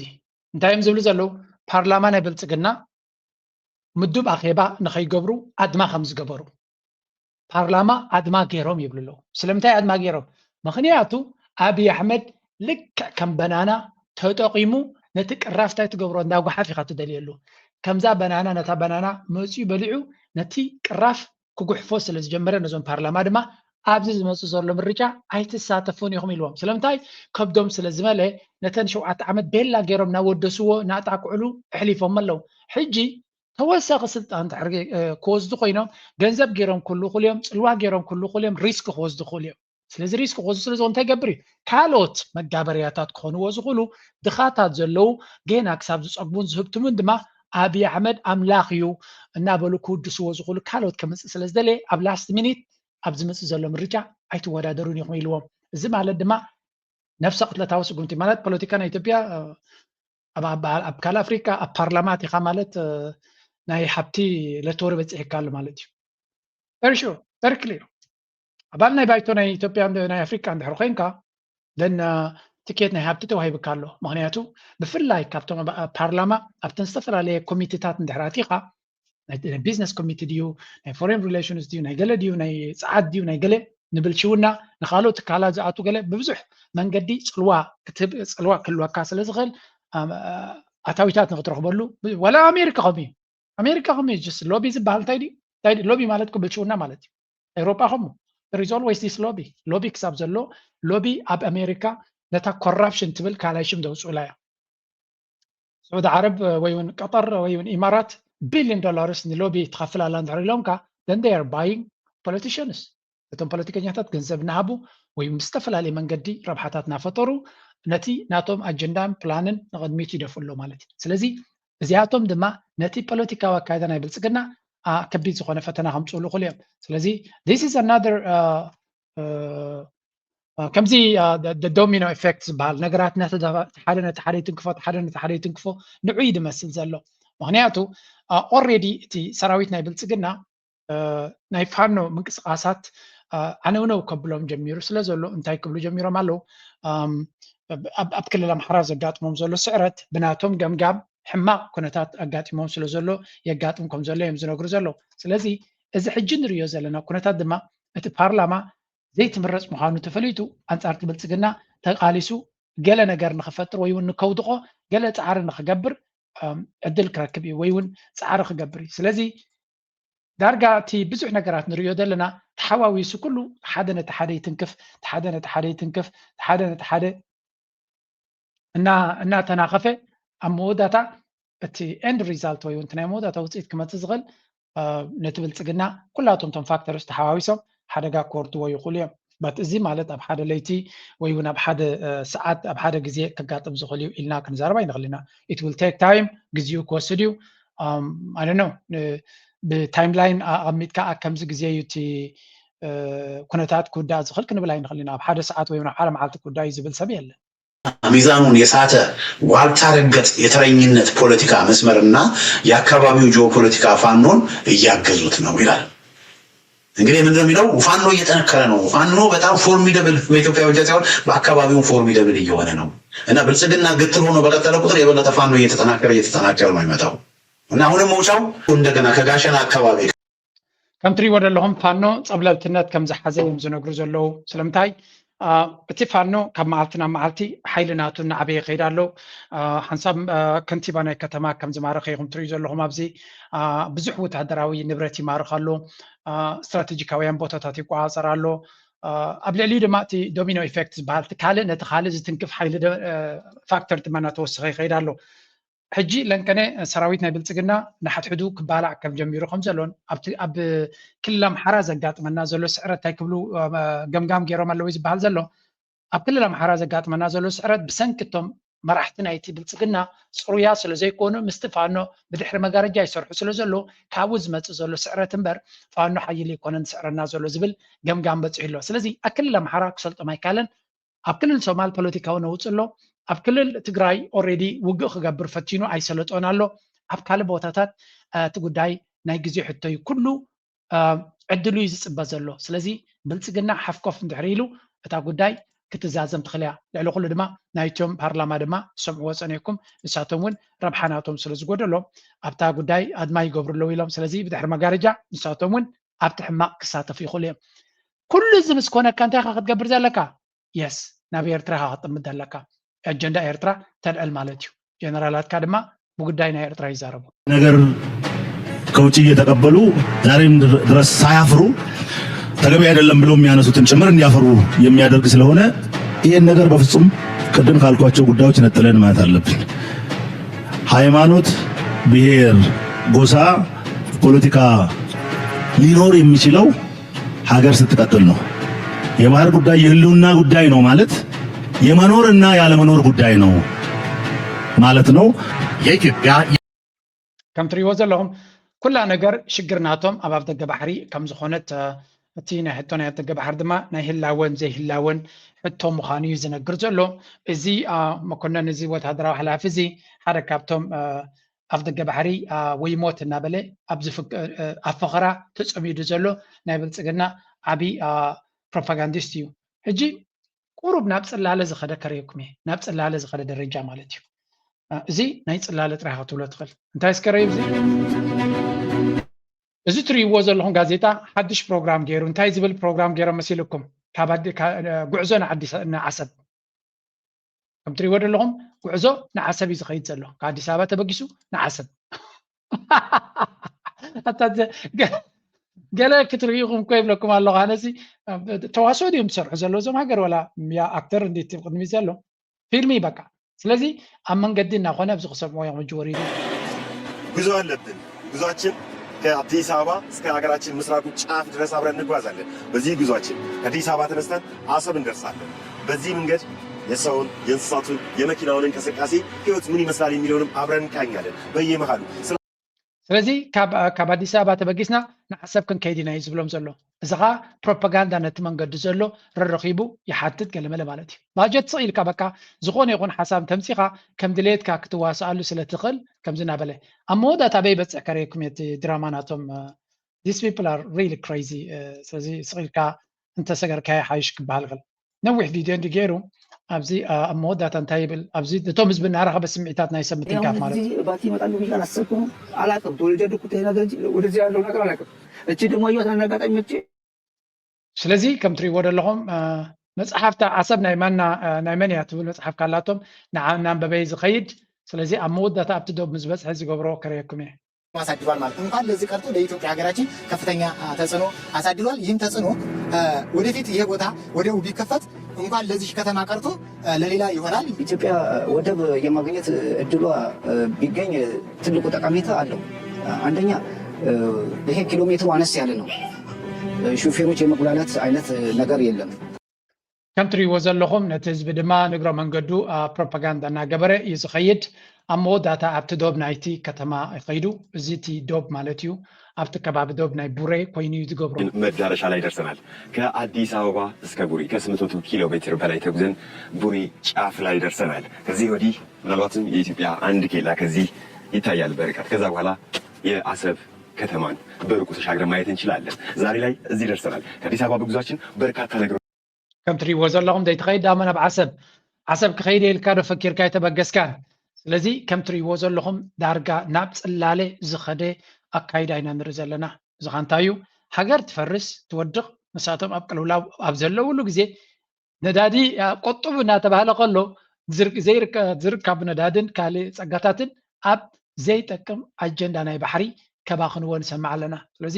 እንታይ እዮም ዝብሉ ዘለዉ? ፓርላማ ናይ ብልጽግና ምዱብ ኣኼባ ንኸይገብሩ ኣድማ ከም ዝገበሩ፣ ፓርላማ ኣድማ ገይሮም ይብሉ ኣለዉ። ስለምንታይ ኣድማ ገይሮም? ምኽንያቱ ኣብይ ኣሕመድ ልክዕ ከም በናና ተጠቒሙ ነቲ ቅራፍ እንታይ ትገብሮ እንዳጓሓፍ ኢኻ ትደልየሉ። ከምዛ በናና ነታ በናና መፂኡ በሊዑ ነቲ ቅራፍ ክጉሕፎ ስለ ዝጀመረ ነዞም ፓርላማ ድማ ኣብዚ ዝመፁ ዘሎ ምርጫ ኣይትሳተፉን ኢኹም ኢልዎም። ስለምንታይ? ከብዶም ስለ ዝመለ ነተን ሸውዓተ ዓመት ቤላ ገይሮም እናወደስዎ እናጣቅዕሉ ኣሕሊፎም ኣለዉ። ሕጂ ተወሳኺ ስልጣን ድሕሪ ክወስዱ ኮይኖም ገንዘብ ገይሮም ክህሉ ክእሉ እዮም፣ ፅልዋ ገይሮም ክህሉ ክእሉ እዮም፣ ሪስክ ክወስዱ ክእሉ እዮም። ስለዚ ሪስክ ክወስዱ ስለ ዝኾኑ እንታይ ይገብር እዩ? ካልኦት መጋበርያታት ክኾንዎ ዝኽእሉ ድኻታት ዘለዉ ጌና ክሳብ ዝፀግቡን ዝህብትሙን ድማ ኣብይ ኣሕመድ ኣምላኽ እዩ እናበሉ ክውድስዎ ዝኽእሉ ካልኦት ከምፅእ ስለ ዝደለየ ኣብ ላስት ሚኒት ኣብ ዝመፅእ ዘሎ ምርጫ ኣይትወዳደሩን ኢኹም ኢልዎም። እዚ ማለት ድማ ነፍሰ ቅትለታዊ ስጉምቲ ማለት ፖለቲካ ናይ ኢትዮጵያ ኣብ ካልእ ኣፍሪካ ኣብ ፓርላማ ኣቲኻ ማለት ናይ ሃብቲ ለተወሪ በፂሕካ ኣሎ ማለት እዩ። Very sure, very clear። ኣባል ናይ ባይቶ ናይ ኢትዮጵያ ናይ ኣፍሪካ እንድሕር ኮይንካ ደን ትኬት ናይ ሃብቲ ተዋሂብካ ኣሎ። ምክንያቱ ብፍላይ ካብቶም ፓርላማ ኣብተን ዝተፈላለየ ኮሚቴታት እንድሕር ኣቲኻ ናይ ቢዝነስ ኮሚቴ ድዩ ናይ ፎሬን ሪሌሽንስ ድዩ ናይ ገለ ድዩ ናይ ፀዓት ድዩ ናይ ገለ ንብልሽውና ንካልኦት ትካላት ዝኣቱ ገለ ብብዙሕ መንገዲ ፅልዋ ክትህብ ፅልዋ ክህልወካ ስለ ዝኽእል ኣታዊታት ንክትረክበሉ ዋላ ኣሜሪካ ከምኡ እዩ። ኣሜሪካ ከምኡ እዩ። ሎቢ ዝበሃል እንታይ ድዩ? ሎቢ ማለት ብልሽውና ማለት እዩ። ኤውሮጳ ከምኡ there is always this lobby። ሎቢ ክሳብ ዘሎ ሎቢ ኣብ ኣሜሪካ ነታ ኮራፕሽን ትብል ካልኣይ ሽም ዘውፅኡላ እያ። ስዑዲ ዓረብ ወይ እውን ቀጠር ወይ እውን ኢማራት ቢልዮን ዶላርስ ንሎቢ ትኸፍል ኣላ እንድሕር ኢሎምካ then they are buying politicians። እቶም ፖለቲከኛታት ገንዘብ እናሃቡ ወይ ብዝተፈላለየ መንገዲ ረብሓታት እናፈጠሩ ነቲ ናቶም ኣጀንዳን ፕላንን ንቕድሚት ይደፉ ኣሎ ማለት እዩ። ስለዚ እዚኣቶም ድማ ነቲ ፖለቲካዊ ኣካይዳ ናይ ብልፅግና ከቢድ ዝኾነ ፈተና ከምፅእሉ ክእሉ እዮም። ስለዚ this is another ከምዚ ዶሚኖ ኢፌክት ዝበሃል ነገራት ሓደ ነቲ ሓደ ይትንክፎ ሓደ ነቲ ሓደ ይትንክፎ ንዑ እዩ ዝመስል ዘሎ። ምክንያቱ ኦሬዲ እቲ ሰራዊት ናይ ብልፅግና ናይ ፋኖ ምንቅስቃሳት ዓነውነው ከብሎም ጀሚሩ ስለ ዘሎ እንታይ ክብሉ ጀሚሮም ኣለዉ? ኣብ ክልል ኣምሓራ ዘጋጥሞም ዘሎ ስዕረት ብናቶም ገምጋም ሕማቕ ኩነታት ኣጋጢሞም ስለ ዘሎ የጋጥም ከም ዘሎ እዮም ዝነግሩ ዘለዉ። ስለዚ እዚ ሕጂ ንሪኦ ዘለና ኩነታት ድማ እቲ ፓርላማ ዘይትምረፅ ምዃኑ ተፈሊጡ ኣንፃርቲ ብልፅግና ተቃሊሱ ገለ ነገር ንክፈጥር ወይ እውን ንከውድቆ ገለ ፃዕሪ ንክገብር ዕድል ክረክብ እዩ ወይ እውን ፃዕሪ ክገብር እዩ። ስለዚ ዳርጋ እቲ ብዙሕ ነገራት ንሪኦ ዘለና ተሓዋዊሱ ኩሉ ሓደ ነቲ ሓደ ይትንክፍ፣ ሓደ ነቲ ሓደ ይትንክፍ፣ ሓደ ነቲ ሓደ እናተናኸፈ ኣብ መወዳእታ እቲ ኤንድ ሪዛልት ወይ እውን ናይ መወዳእታ ውፅኢት ክመፅእ ዝኽእል ነቲ ብልፅግና ኩላቶም ቶም ፋክተርስ ተሓዋዊሶም ሓደጋ ክወርድዎ ይኽእሉ እዮም። በት እዚ ማለት ኣብ ሓደ ለይቲ ወይ እውን ኣብ ሓደ ሰዓት ኣብ ሓደ ግዜ ከጋጥም ዝኽእል እዩ ኢልና ክንዛረብ ኣይንኽእል ኢና። It will take time፣ ግዜኡ ክወስድ እዩ። ኣነ ነው ብታይም ላይን ኣቐሚጥካ ኣብ ከምዚ ግዜ እዩ እቲ ኩነታት ክውዳእ ዝኽእል ክንብል ኣይንኽእል ኢና። ኣብ ሓደ ሰዓት ወይ ኣብ ሓደ መዓልቲ ክውዳእ እዩ ዝብል ሰብ የለን። ሚዛኑን የሳተ ዋልታ ረገጥ የተረኝነት ፖለቲካ መስመርና የአካባቢው ጂኦፖለቲካ ፋኖን እያገዙት ነው ይላል። እንግዲህ ምንድነው የሚለው? ፋኖ እየጠነከረ ነው። ፋኖ በጣም ፎርሚደብል በኢትዮጵያ ብቻ ሳይሆን በአካባቢው ፎርሚደብል እየሆነ ነው እና ብልጽግና ግትር ሆኖ በቀጠለ ቁጥር የበለጠ ፋኖ እየተጠናከረ እየተጠናከረ ነው የሚመጣው እና አሁንም መውጫው እንደገና ከጋሸና አካባቢ ከም ትሪእዎ ዘለኹም ፋኖ ፀብለልትነት ከም ዝሓዘ እዮም ዝነግሩ ዘለዉ። ስለምንታይ እቲ ፋኖ ካብ መዓልቲ ናብ መዓልቲ ሓይሊ ናቱ እናዓበየ ይኸይድ ኣሎ። ሓንሳብ ከንቲባ ናይ ከተማ ከም ዝማረኸ ኢኹም ትሪኡ ዘለኹም ኣብዚ ብዙሕ ወታደራዊ ንብረት ይማርኽ ኣሎ። ስትራቴጂካውያን ቦታታት ይቆፃፀር ኣሎ። ኣብ ልዕሊኡ ድማ እቲ ዶሚኖ ኢፌክት ዝበሃል እቲ ካልእ ነቲ ካልእ ዝትንክፍ ሓይሊ ፋክተር ድማ እናተወሰኸ ይኸይድ ኣሎ። ሕጂ ለንቀነ ሰራዊት ናይ ብልፅግና ንሓድሕዱ ክባላዕ ከም ጀሚሩ ከም ዘሎን ኣብ ክልል ኣምሓራ ዘጋጥመና ዘሎ ስዕረት እንታይ ክብሉ ገምጋም ገይሮም ኣለዉ ዝበሃል ዘሎ ኣብ ክልል ኣምሓራ ዘጋጥመና ዘሎ ስዕረት ብሰንኪ እቶም መራሕቲ ናይቲ ብልፅግና ፅሩያ ስለ ዘይኮኑ ምስቲ ፋኖ ብድሕሪ መጋረጃ ይሰርሑ ስለ ዘሎ ካብኡ ዝመፅእ ዘሎ ስዕረት እምበር ፋኖ ሓይሊ ኣይኮነን ዝስዕረና ዘሎ ዝብል ገምጋም በፂሑ ኣሎ። ስለዚ ኣብ ክልል ኣምሓራ ክሰልጦም ኣይካለን። ኣብ ክልል ሶማል ፖለቲካዊ ነውፂ ኣሎ። ኣብ ክልል ትግራይ already ውግእ ክገብር ፈቲኑ ኣይሰለጦን ኣሎ። ኣብ ካልእ ቦታታት እቲ ጉዳይ ናይ ግዜ ሕቶ እዩ። ኩሉ ዕድሉ እዩ ዝፅበ ዘሎ። ስለዚ ብልፅግና ሓፍኮፍ እንድሕር ኢሉ እታ ጉዳይ ክትዛዘም ትኽእል እያ። ልዕሊ ኩሉ ድማ ናይቶም ፓርላማ ድማ ትሰምዕዎ ፀኒሕኩም፣ ንሳቶም እውን ረብሓ ናቶም ስለ ዝጎደሎም ኣብታ ጉዳይ ኣድማ ይገብሩ ኣለዉ ኢሎም። ስለዚ ብድሕሪ መጋረጃ ንሳቶም እውን ኣብቲ ሕማቕ ክሳተፉ ይኽእሉ እዮም። ኩሉ እዚ ምስ ኮነካ እንታይ ኢኻ ክትገብር ዘለካ? የስ፣ ናብ ኤርትራ ኢኻ ክትጥምት ዘለካ። ኣጀንዳ ኤርትራ ተልዕል ማለት እዩ። ጀነራላትካ ድማ ብጉዳይ ናይ ኤርትራ ይዛረቡ። ነገር ከውጭ እየተቀበሉ ዛሬም ድረስ ሳያፍሩ ተገቢ አይደለም ብለው የሚያነሱትን ጭምር እንዲያፈሩ የሚያደርግ ስለሆነ ይህን ነገር በፍጹም ቅድም ካልኳቸው ጉዳዮች ነጥለን ማየት አለብን። ሃይማኖት፣ ብሔር፣ ጎሳ ፖለቲካ ሊኖር የሚችለው ሀገር ስትቀጥል ነው። የባህር ጉዳይ የህልውና ጉዳይ ነው ማለት የመኖርና ያለመኖር ጉዳይ ነው ማለት ነው። የኢትዮጵያ ከም ትሪእዎ ዘለኹም ኩላ ነገር ሽግር ናቶም ኣብ ኣፍደገ ባሕሪ ከም ዝኾነት እቲ ናይ ሕቶ ናይ ኣፍደገ ባሕሪ ድማ ናይ ህላወን ዘይህላወን ሕቶ ምዃኑ እዩ ዝነግር ዘሎ። እዚ መኮነን እዚ ወታደራዊ ሓላፊ እዚ ሓደ ካብቶም ኣፍደገ ባሕሪ ወይ ሞት እናበለ ኣብ ፈኸራ ተፀሚዱ ዘሎ ናይ ብልፅግና ዓብዪ ፕሮፓጋንዲስት እዩ። ሕጂ ቁሩብ ናብ ፅላለ ዝኸደ ከርእየኩም እየ። ናብ ፅላለ ዝኸደ ደረጃ ማለት እዩ። እዚ ናይ ፅላለ ጥራይ ክትብሎ ትኽእል። እንታይ እስከ ረዩ እዚ እዚ ትርእይዎ ዘለኹም ጋዜጣ ሓድሽ ፕሮግራም ገይሩ እንታይ ዝብል ፕሮግራም ገይሮም መሲልኩም? ጉዕዞ ንዓሰብ ከም ትርእይዎ ዘለኹም ጉዕዞ ንዓሰብ እዩ ዝኸይድ ዘሎ። ካብ ኣዲስ ኣበባ ተበጊሱ ንዓሰብ ገለ ክትርእይኹም እኮ ይብለኩም ኣለኹ። ኣነሲ ተዋስኦ ድዮም ዝሰርሑ ዘለዉ እዞም ሃገር ወላ ኣክተር እንዴት ቅድሚ ዘሎ ፊልሚ በቃ። ስለዚ ኣብ መንገዲ እናኾነ ኣብዚ ክሰምዕዎ እዮም ሕጂ ወሪዱ። ጉዞ ኣለብን። ጉዟችን ከአዲስ አበባ እስከ ሀገራችን ምስራቁ ጫፍ ድረስ አብረን እንጓዛለን። በዚህ ጉዟችን ከአዲስ አበባ ተነስተን አሰብ እንደርሳለን። በዚህ መንገድ የሰውን፣ የእንስሳቱን፣ የመኪናውን እንቅስቃሴ ህይወት ምን ይመስላል የሚለውንም አብረን እንቃኛለን። በየመሃሉ ስለዚ ካብ ኣዲስ ኣበባ ተበጊስና ንዓሰብ ክንከይድ ኢና እዩ ዝብሎም ዘሎ። እዚ ከዓ ፕሮፓጋንዳ ነቲ መንገዲ ዘሎ ረረኺቡ ይሓትት ገለመለ ማለት እዩ። ባጀት ስቕ ኢልካ በቃ ዝኾነ ይኹን ሓሳብ እንተምፂኻ ከም ድሌትካ ክትዋስኣሉ ስለ ትኽእል ከምዚ እናበለ ኣብ መወዳእታ በይ በፅሕ ከረየኩም እቲ ድራማ ናቶም these people are really crazy። ስለዚ ስቕ ኢልካ እንተሰገርካዮ ሓይሽ ክበሃል ይኽእል። ነዊሕ ቪድዮ እንዲ ገይሩ ኣብዚ ኣብ መወዳእታ እንታይ ይብል ኣብዚ እቶም ህዝቢ እናረኸበ ስምዒታት ናይ ሰብ ምትንካፍ ማለት እዩ። ባቲ ይመጣሉ ብዬ አላሰብኩም። አላውቅም። ተወልጄ ያደግኩት ይሄ ነገር እንጂ ወደዚህ ያለው ነገር አላውቅም። እቺ ደግሞ ያየኋት አጋጣሚ መቼ ስለዚ ከም ትሪእዎ ዘለኹም መጽሓፍታ ዓሰብ ናይ ማና ናይ መን እያ ትብል መጽሓፍ ካላቶም ንዓ እናንበበ ዝኸይድ። ስለዚ ኣብ መወዳእታ ኣብቲ ዶብ ምስ በጽሐ ዝገብሮ ከርእየኩም እየ። አሳድሯል ማለት ነው። እንኳን ለዚህ ቀርቶ ለኢትዮጵያ ሀገራችን ከፍተኛ ተጽዕኖ አሳድሯል። ይህም ተጽዕኖ ወደፊት ይሄ ቦታ ወደቡ ቢከፈት እንኳን ለዚህ ከተማ ቀርቶ ለሌላ ይሆናል። ኢትዮጵያ ወደብ የማግኘት እድሏ ቢገኝ ትልቁ ጠቀሜታ አለው። አንደኛ ይሄ ኪሎ ሜትሩ አነስ ያለ ነው። ሹፌሮች የመጉላላት አይነት ነገር የለም። ከም ትሪእዎ ዘለኹም ነቲ ህዝቢ ድማ ንግረ መንገዱ ፕሮፓጋንዳ እናገበረ እዩ ዝኸይድ። ኣብ መወዳእታ ኣብቲ ዶብ ናይቲ ከተማ ይኸይዱ። እዚ እቲ ዶብ ማለት እዩ ኣብቲ ከባቢ ዶብ ናይ ቡሬ ኮይኑ እዩ ዝገብሮ። መዳረሻ ላይ ደርሰናል። ከአዲስ አበባ እስከ ቡሬ ከ800 ኪሎ ሜትር በላይ ተጉዘን ቡሬ ጫፍ ላይ ደርሰናል። ከዚህ ወዲህ ምናልባትም የኢትዮጵያ አንድ ኬላ ከዚህ ይታያል በርቀት። ከዛ በኋላ የአሰብ ከተማን በሩቁ ተሻግረን ማየት እንችላለን። ዛሬ ላይ እዚህ ደርሰናል። ከአዲስ አበባ በጉዟችን በርካታ ነገሮች ከም ትሪእዎ ዘለኹም ዘይትኸይድ ዳሞ ናብ ዓሰብ ዓሰብ ክኸይድ ኢልካ ዶ ፈኪርካ ኣይተበገስካን። ስለዚ ከም ትሪእዎ ዘለኹም ዳርጋ ናብ ፅላለ ዝኸደ ኣካይዳ ኢና ንርኢ ዘለና። እዚ ኸ እንታይ እዩ? ሃገር ትፈርስ ትወድቕ፣ ንሳቶም ኣብ ቅልውላው ኣብ ዘለውሉ ግዜ ነዳዲ ቆጥቡ እናተባህለ ከሎ ዝርካቡ ነዳድን ካልእ ፀጋታትን ኣብ ዘይጠቅም ኣጀንዳ ናይ ባሕሪ ከባኽንዎ ንሰምዕ ኣለና። ስለዚ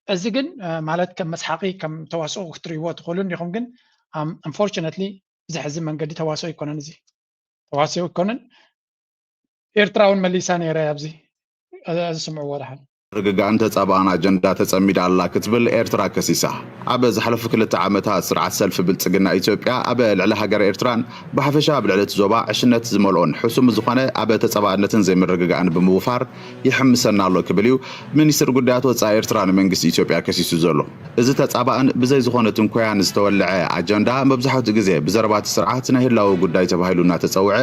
እዚ ግን ማለት ከም መስሓቂ ከም ተዋስኦ ክትርእይዎ ትኽእሉ እንዲኹም፣ ግን unfortunately ብዘሕዝን መንገዲ ተዋስኦ ኣይኮነን። እዚ ተዋስኦ ኣይኮነን። ኤርትራ እውን መሊሳ ነይራ ኣብዚ እዚ ስምዕዎ ደሓን። ርግጋእን ተጻባእን ኣጀንዳ ተጸሚዳ ኣላ ክትብል ኤርትራ ከሲሳ። ኣብ ዝሓለፉ ክልተ ዓመታት ስርዓት ሰልፊ ብልጽግና ኢትዮጵያ ኣብ ልዕሊ ሃገረ ኤርትራን ብሓፈሻ ኣብ ልዕሊ እቲ ዞባ ዕሽነት ዝመልኦን ሕሱም ዝኾነ ኣብ ተጻባእነትን ዘይምርግጋእን ብምውፋር ይሕምሰና ኣሎ ክብል እዩ ሚኒስትር ጉዳያት ወጻኢ ኤርትራ ንመንግስቲ ኢትዮጵያ ከሲሱ ዘሎ። እዚ ተጻባእን ብዘይ ዝኾነ ትንኮያን ዝተወልዐ ኣጀንዳ መብዛሕትኡ ግዜ ብዘረባ እቲ ስርዓት ናይ ህላወ ጉዳይ ተባሂሉ እናተጸውዐ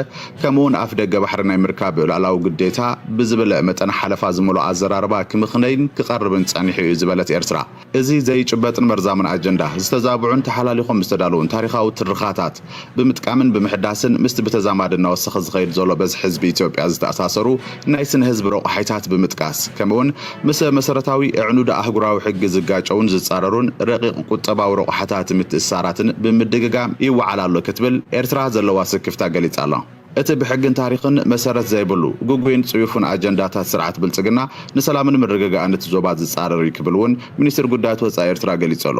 ከምኡውን ኣፍ ደገ ባሕሪ ናይ ምርካብ ሉዓላዊ ግዴታ ብዝብል መጠን ሓለፋ ዝመልኦ ኣዘራርባ ክምኽነይን ክቐርብን ጸኒሑ እዩ ዝበለት ኤርትራ፣ እዚ ዘይጭበጥን መርዛምን ኣጀንዳ ዝተዛብዑን ተሓላሊኾም ዝተዳለዉን ታሪኻዊ ትርኻታት ብምጥቃምን ብምሕዳስን ምስቲ ብተዛማዲ እናወሰኸ ዝኸይድ ዘሎ በዝሒ ህዝቢ ኢትዮጵያ ዝተኣሳሰሩ ናይ ስነ ህዝቢ ረቑሓይታት ብምጥቃስ ከምኡውን ምስ መሰረታዊ ኣዕኑድ ኣህጉራዊ ሕጊ ዝጋጨውን ዝጻረሩን ረቂቕ ቁጠባዊ ረቑሓታት ምትእስሳራትን ብምድግጋም ይወዓል ኣሎ ክትብል ኤርትራ ዘለዋ ስክፍታ ገሊጻ ኣላ። እቲ ብሕግን ታሪኽን መሰረት ዘይብሉ፣ ግጉይን ጽዩፍን ኣጀንዳታት ስርዓት ብልጽግና ንሰላምን ምርግጋእን እቲ ዞባ ዝጻረር እዩ ክብል እውን ሚኒስትር ጉዳያት ወጻኢ ኤርትራ ገሊጹ ኣሎ።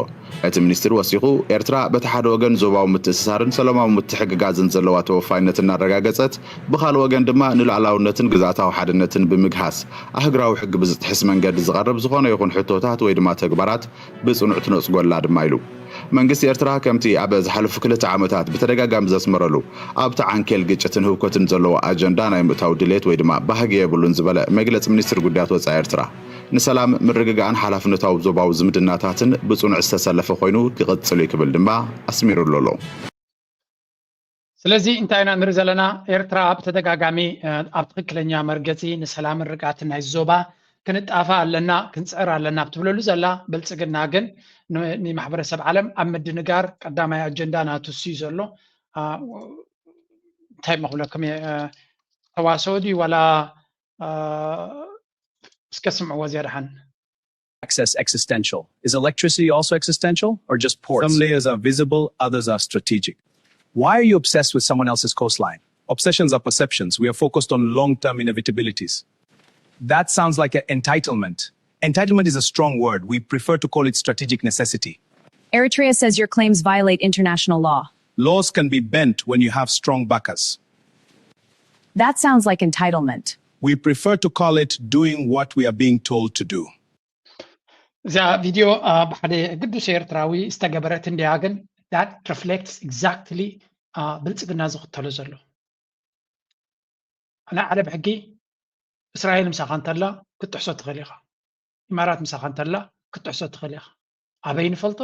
እቲ ሚኒስትር ወሲኹ፣ ኤርትራ በቲ ሓደ ወገን ዞባዊ ምትእስሳርን ሰላማዊ ምትሕግጋዝን ዘለዋ ተወፋይነት እናረጋገጸት፣ ብኻልእ ወገን ድማ ንሉዓላውነትን ግዝኣታዊ ሓድነትን ብምግሃስ ኣህግራዊ ሕጊ ብዝጥሕስ መንገዲ ዝቐርብ ዝኾነ ይኹን ሕቶታት ወይ ድማ ተግባራት ብጽኑዕ ትነጽጎ ኣላ ድማ ኢሉ። መንግስቲ ኤርትራ ከምቲ ኣብ ዝሓለፉ ክልተ ዓመታት ብተደጋጋሚ ዘስመረሉ ኣብቲ ዓንኬል ግጭትን ህውከትን ዘለዎ ኣጀንዳ ናይ ምእታው ድሌት ወይ ድማ ባህጊ የብሉን ዝበለ መግለጺ ሚኒስትር ጉዳያት ወጻኢ ኤርትራ ንሰላም ምርግጋእን ሓላፍነታዊ ዞባዊ ዝምድናታትን ብጽኑዕ ዝተሰለፈ ኮይኑ ክቕጽል እዩ ክብል ድማ ኣስሚሩሉ ኣሎ። ስለዚ እንታይ ኢና ንርኢ ዘለና? ኤርትራ ብተደጋጋሚ ኣብ ትኽክለኛ መርገፂ ንሰላምን ርግኣትን ናይ ዞባ ክንጣፋ ኣለና ክንፅዕር ኣለና ብትብለሉ ዘላ ብልፅግና ግን ንማሕበረሰብ ዓለም ኣብ ምድንጋር ቀዳማይ ኣጀንዳ ናቱ እዩ ዘሎ። እንታይ መክብለኩም ተዋሰኦ ድዩ ዋላ እስከ ስምዕዎ ዝያድሓን access existential? Is electricity also existential or just ports? Some layers are visible, others are strategic. Why are you obsessed with someone else's coastline? Obsessions are perceptions. We are focused on long term inevitabilities. That sounds like an entitlement. Entitlement is a strong word. We prefer to call it strategic necessity. Eritrea says your claims violate international law. Laws can be bent when you have strong backers. That sounds like entitlement. We prefer to call it doing what we are being told to do. እዛ ቪድዮ ብሓደ ግዱስ ኤርትራዊ ዝተገበረት እንድያ ግን that reflects exactly ብልፅግና ዝኽተሎ ዘሎ ናይ ዓለም ሕጊ እስራኤል ምሳኻ እንተላ ክትጥሕሶ ትኽእል ኢኻ ኢማራት ምሳኻ እንተላ ክትጥሕሶ ትኽእል ኢኻ ኣበይ ንፈልጦ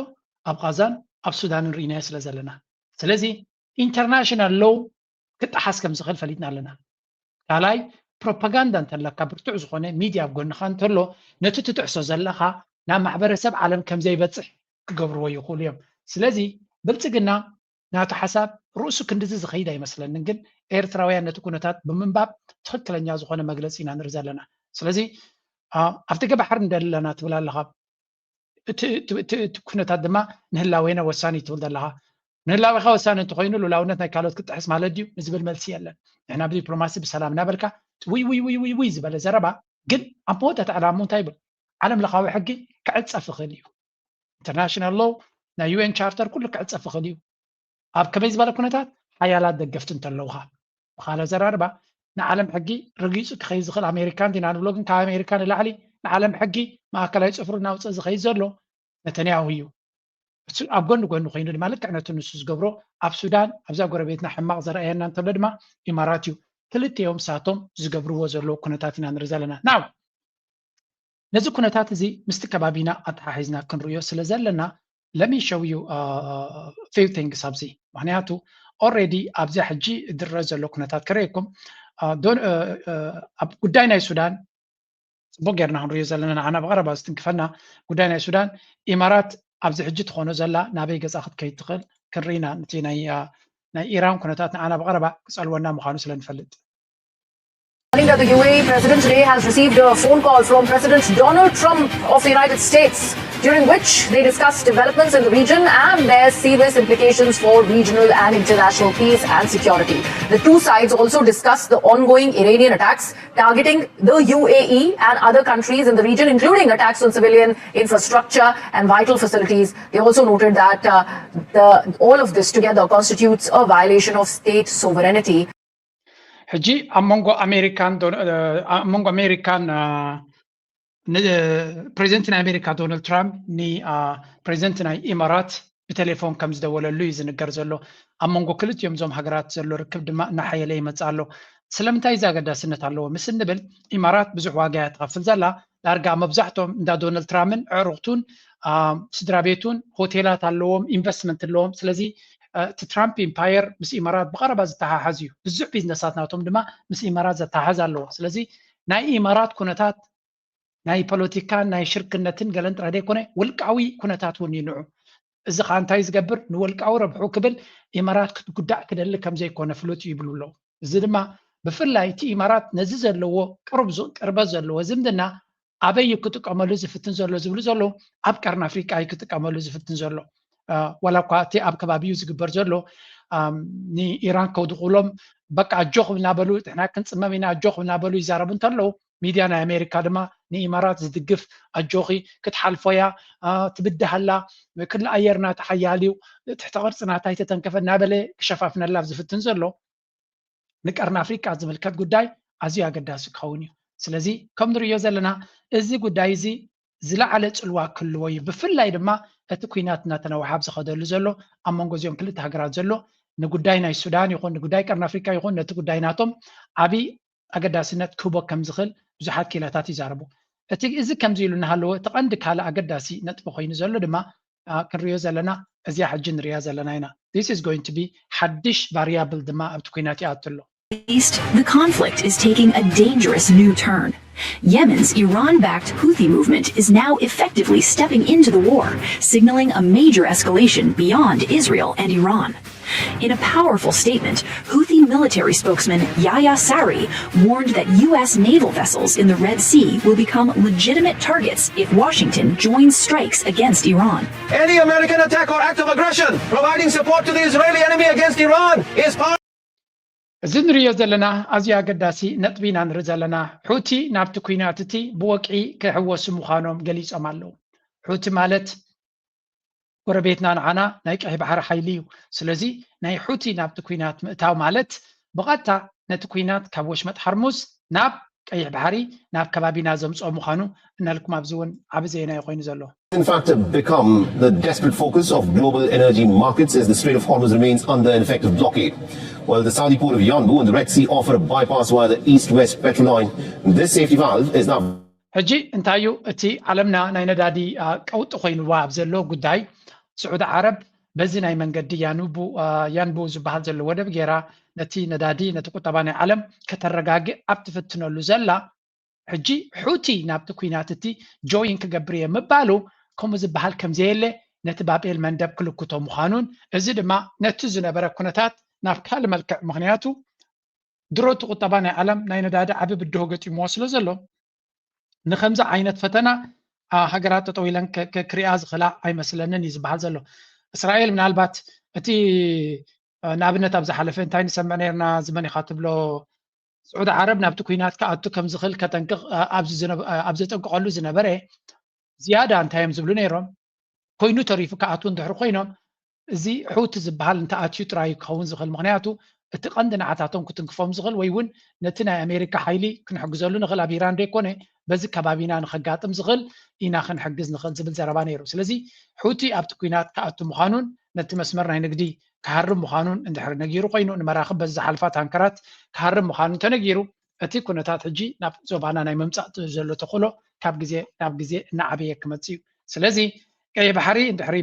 ኣብ ቃዛን ኣብ ሱዳንን ርኢናዮ ስለ ዘለና ስለዚ international law ክጠሓስ ከም ዝኽእል ፈሊጥና ኣለና ካልኣይ ፕሮፓጋንዳ እንተለካ ብርቱዕ ዝኾነ ሚድያ ኣብ ጎንኻ እንተሎ ነቲ ትጥሕሶ ዘለኻ ናብ ማሕበረሰብ ዓለም ከም ዘይበፅሕ ክገብርዎ ይኽእሉ እዮም ስለዚ ብልፅግና ናቱ ሓሳብ ርእሱ ክንድዚ ዝኸይድ ኣይመስለንን ግን ኤርትራውያን ነቲ ኩነታት ብምንባብ ትኽክለኛ ዝኾነ መግለፂ ኢና ንርኢ ዘለና ስለዚ ኣብ ደገ ባሕሪ እንደለና ትብል ኣለኻ እቲ ኩነታት ድማ ንህላዌና ወሳኒ ትብል ዘለኻ ንህላዌኻ ወሳኒ እንተኮይኑ ሉላውነት ናይ ካልኦት ክጥሕስ ማለት ድዩ ንዝብል መልሲ የለን ንሕና ብዲፕሎማሲ ብሰላም እናበልካ ውይ ውይ ውይ ውይ ውይ ዝበለ ዘረባ ግን ኣብ መወዳእታ ዕላሙ እንታይ ይብል ዓለም ለኻዊ ሕጊ ክዕፀፍ ይኽእል እዩ international law ናይ UN charter ኩሉ ክዕፀፍ ይኽእል እዩ ኣብ ከመይ ዝበለ ኩነታት ሓያላት ደገፍቲ እንተለውኻ ብኻልእ ኣዘራርባ ንዓለም ሕጊ ረጊፁ ክኸይድ ዝኽእል ኣሜሪካ እንዲና ንብሎ ግን ካብ ኣሜሪካ ንላዕሊ ንዓለም ሕጊ ማእከላይ ፅፍሩ እናውፅእ ዝኸይድ ዘሎ ነተንያሁ እዩ ኣብ ጎኒ ጎኒ ኮይኑ ድማ ልክዕ ነቲ ንሱ ዝገብሮ ኣብ ሱዳን ኣብዛ ጎረቤትና ሕማቕ ዘርኣየና እንተሎ ድማ ኢማራት እዩ ክልቲኦም ሳቶም ዝገብርዎ ዘለዉ ኩነታት ኢና ንርኢ ዘለና ናው ነዚ ኩነታት እዚ ምስቲ ከባቢና ኣተሓሒዝና ክንርእዮ ስለ ዘለና let me show you few things ኣብዚ ምክንያቱ already ኣብዚኣ ሕጂ ዝረአ ዘሎ ኩነታት ክርእየኩም ኣብ ጉዳይ ናይ ሱዳን ፅቡቅ ጌርና ክንርእዮ ዘለና ንዓና ብቀረባ ዝትንክፈና ጉዳይ ናይ ሱዳን ኢማራት ኣብዚ ሕጂ ትኾኖ ዘላ ናበይ ገፃ ክትከይድ ትኽእል ክንርኢና ነቲ ናይ ኢራን ኩነታት ንዓና ብቀረባ ክፀልወና ምዃኑ ስለ ንፈልጥ That the U A E president today has received a phone call from President Donald Trump of the United States, during which they discussed developments in the region and their serious implications for regional and international peace and security. The two sides also discussed the ongoing Iranian attacks targeting the U A E and other countries in the region, including attacks on civilian infrastructure and vital facilities. They also noted that uh, the, all of this together constitutes a violation of state sovereignty. ሕጂ ኣብ መንጎ ኣሜሪካን ኣብ መንጎ ኣሜሪካን ፕሬዚደንት ናይ ኣሜሪካ ዶናልድ ትራምፕ ንፕሬዚደንት ናይ ኢማራት ብቴሌፎን ከም ዝደወለሉ እዩ ዝንገር ዘሎ። ኣብ መንጎ ክልቲኦም እዞም ሃገራት ዘሎ ርክብ ድማ እናሓየለ ይመፅእ ኣሎ። ስለምንታይ እዚ ኣገዳስነት ኣለዎ ምስ እንብል፣ ኢማራት ብዙሕ ዋጋ እያ ትኸፍል ዘላ። ዳርጋ መብዛሕትኦም እንዳ ዶናልድ ትራምፕን ኣዕሩኽቱን፣ ስድራ ቤቱን፣ ሆቴላት ኣለዎም፣ ኢንቨስትመንት ኣለዎም። ስለዚ እቲ ትራምፕ ኢምፓየር ምስ ኢማራት ብቐረባ ዝተሓሓዝ እዩ። ብዙሕ ቢዝነሳት ናቶም ድማ ምስ ኢማራት ዘተሓሓዝ ኣለዎ። ስለዚ ናይ ኢማራት ኩነታት ናይ ፖለቲካን ናይ ሽርክነትን ገለን ጥራይ ዘይኮነ ውልቃዊ ኩነታት እውን ይንዑ። እዚ ከዓ እንታይ ዝገብር? ንውልቃዊ ረብሑ ክብል ኢማራት ክትጉዳእ ክደሊ ከም ዘይኮነ ፍሉጥ እዩ ይብሉ ኣለዉ። እዚ ድማ ብፍላይ እቲ ኢማራት ነዚ ዘለዎ ቅርብ ዝ- ቅርበት ዘለዎ ዝምድና ኣበይ እዩ ክጥቀመሉ ዝፍትን ዘሎ ዝብሉ ዘለዉ፣ ኣብ ቀርኒ ኣፍሪቃ እዩ ክጥቀመሉ ዝፍትን ዘሎ። ዋላ እኳ እቲ ኣብ ከባቢኡ ዝግበር ዘሎ ንኢራን ከውድቑሎም በቃ ኣጆኹም እናበሉ ንሕና ክንፅመም ኢና ኣጆኹም እናበሉ ይዛረቡ እንተለዉ፣ ሚድያ ናይ ኣሜሪካ ድማ ንኢማራት ዝድግፍ ኣጆኺ ክትሓልፎ እያ፣ ትብድሃላ፣ ክሊ ኣየር ናታ ሓያል እዩ፣ ትሕተ ቅርፂ ናታ ኣይተተንከፈ እናበለ ክሸፋፍነላ ኣብ ዝፍትን ዘሎ ንቀርኒ ኣፍሪቃ ዝምልከት ጉዳይ ኣዝዩ ኣገዳሲ ክኸውን እዩ። ስለዚ ከም ንርእዮ ዘለና እዚ ጉዳይ እዚ ዝለዓለ ፅልዋ ክህልዎ እዩ። ብፍላይ ድማ እቲ ኲናት እናተነውሓ ኣብ ዝኸደሉ ዘሎ ኣብ መንጎ እዚኦም ክልተ ሃገራት ዘሎ ንጉዳይ ናይ ሱዳን ይኹን ንጉዳይ ቀርኒ ኣፍሪቃ ይኹን ነቲ ጉዳይ ናቶም ዓብዪ ኣገዳስነት ክህቦ ከም ዝኽእል ብዙሓት ክኢላታት ይዛረቡ። እቲ እዚ ከምዚ ኢሉ እናሃለወ እቲ ቀንዲ ካልእ ኣገዳሲ ነጥቢ ኮይኑ ዘሎ ድማ ክንሪኦ ዘለና እዚኣ ሕጂ ንሪኣ ዘለና ኢና። This is going to be ሓድሽ ቫሪያብል ድማ ኣብቲ ኲናት ይኣቱ ኣሎ። East, the conflict is taking a dangerous new turn. Yemen's Iran backed Houthi movement is now effectively stepping into the war, signaling a major escalation beyond Israel and Iran. In a powerful statement, Houthi military spokesman Yahya Saree warned that U S naval vessels in the Red Sea will become legitimate targets if Washington joins strikes against Iran. Any American attack or act of aggression providing support to the Israeli enemy against Iran is part እዚ ንሪኦ ዘለና ኣዝዩ ኣገዳሲ ነጥቢ ኢና ንርኢ ዘለና። ሑቲ ናብቲ ኲናት እቲ ብወግዒ ክሕወሱ ምዃኖም ገሊጾም ኣለዉ። ሑቲ ማለት ጎረቤትና ንዓና ናይ ቀይሕ ባሕሪ ሓይሊ እዩ። ስለዚ ናይ ሑቲ ናብቲ ኲናት ምእታው ማለት ብቐጥታ ነቲ ኲናት ካብ ወሽመጥ ሓርሙዝ ናብ ቀይሕ ባሕሪ ናብ ከባቢና ዘምፅኦ ምዃኑ እናልኩም ኣብዚ እውን ዓቢ ዜና እዩ ኮይኑ ዘሎ። In fact, become the desperate focus of global energy markets as the Strait of Hormuz remains under an effective blockade. While the Saudi port of Yanbu and the Red Sea offer a bypass via the east-west petrol line, this safety valve is now ሕጂ እንታይ እዩ እቲ ዓለምና ናይ ነዳዲ ቀውጢ ኮይኑዋ ኣብ ዘሎ ጉዳይ? ስዑዲ ዓረብ በዚ ናይ መንገዲ ያንቡ ዝበሃል ዘሎ ወደብ ገይራ ነቲ ነዳዲ ነቲ ቁጠባ ናይ ዓለም ከተረጋግእ ኣብ ትፍትነሉ ዘላ ሕጂ ሑቲ ናብቲ ኲናት እቲ ጆይን ክገብር እየ ምባሉ ከምኡ ዝበሃል ከም ዘየለ ነቲ ባቤል መንደብ ክልክቶ ምዃኑን እዚ ድማ ነቲ ዝነበረ ኩነታት ናብ ካልእ መልክዕ ምኽንያቱ ድሮ እቲ ቁጠባ ናይ ዓለም ናይ ነዳዲ ዓቢ ብድሆ ገጢምዎ ስለ ዘሎ ንከምዚ ዓይነት ፈተና ሃገራት ጠጠው ኢለን ክሪኣ ዝኽላ ኣይመስለንን እዩ ዝበሃል ዘሎ። እስራኤል ምናልባት እቲ ንኣብነት ኣብ ዝሓለፈ እንታይ ንሰምዕ ነርና ዝመን ኢኻ ትብሎ ስዑዲ ዓረብ ናብቲ ኩናት ክኣቱ ከም ዝኽእል ከጠንቅቕ ኣብ ዘጠንቅቐሉ ዝነበረ ዝያዳ እንታይ እዮም ዝብሉ ነይሮም ኮይኑ ተሪፉ ክኣትዉ እንድሕሪ ኮይኖም እዚ ሑቲ ዝበሃል እንተኣትዩ ጥራይ ክኸውን ዝኽእል ምክንያቱ እቲ ቀንዲ ንዓታቶም ክትንክፎም ዝኽእል ወይ እውን ነቲ ናይ ኣሜሪካ ሓይሊ ክንሕግዘሉ ንኽእል ኣብ ኢራን ደይኮነ በዚ ከባቢና ንኸጋጥም ዝኽእል ኢና ክንሕግዝ ንኽእል ዝብል ዘረባ ነይሩ ስለዚ ሑቲ ኣብቲ ኩናት ክኣቱ ምዃኑን ነቲ መስመር ናይ ንግዲ ክሃርም ምዃኑን እንድሕር ነጊሩ ኮይኑ ንመራኽብ በዚ ዝሓልፋ ታንከራት ክሃርም ምዃኑ እንተነጊሩ እቲ ኩነታት ሕጂ ናብ ዞባና ናይ ምምፃእ ዘሎ ተኽእሎ ካብ ግዜ ናብ ግዜ እናዓበየ ክመፅእ እዩ ስለዚ ቀይሕ ባሕሪ እንድሕሪ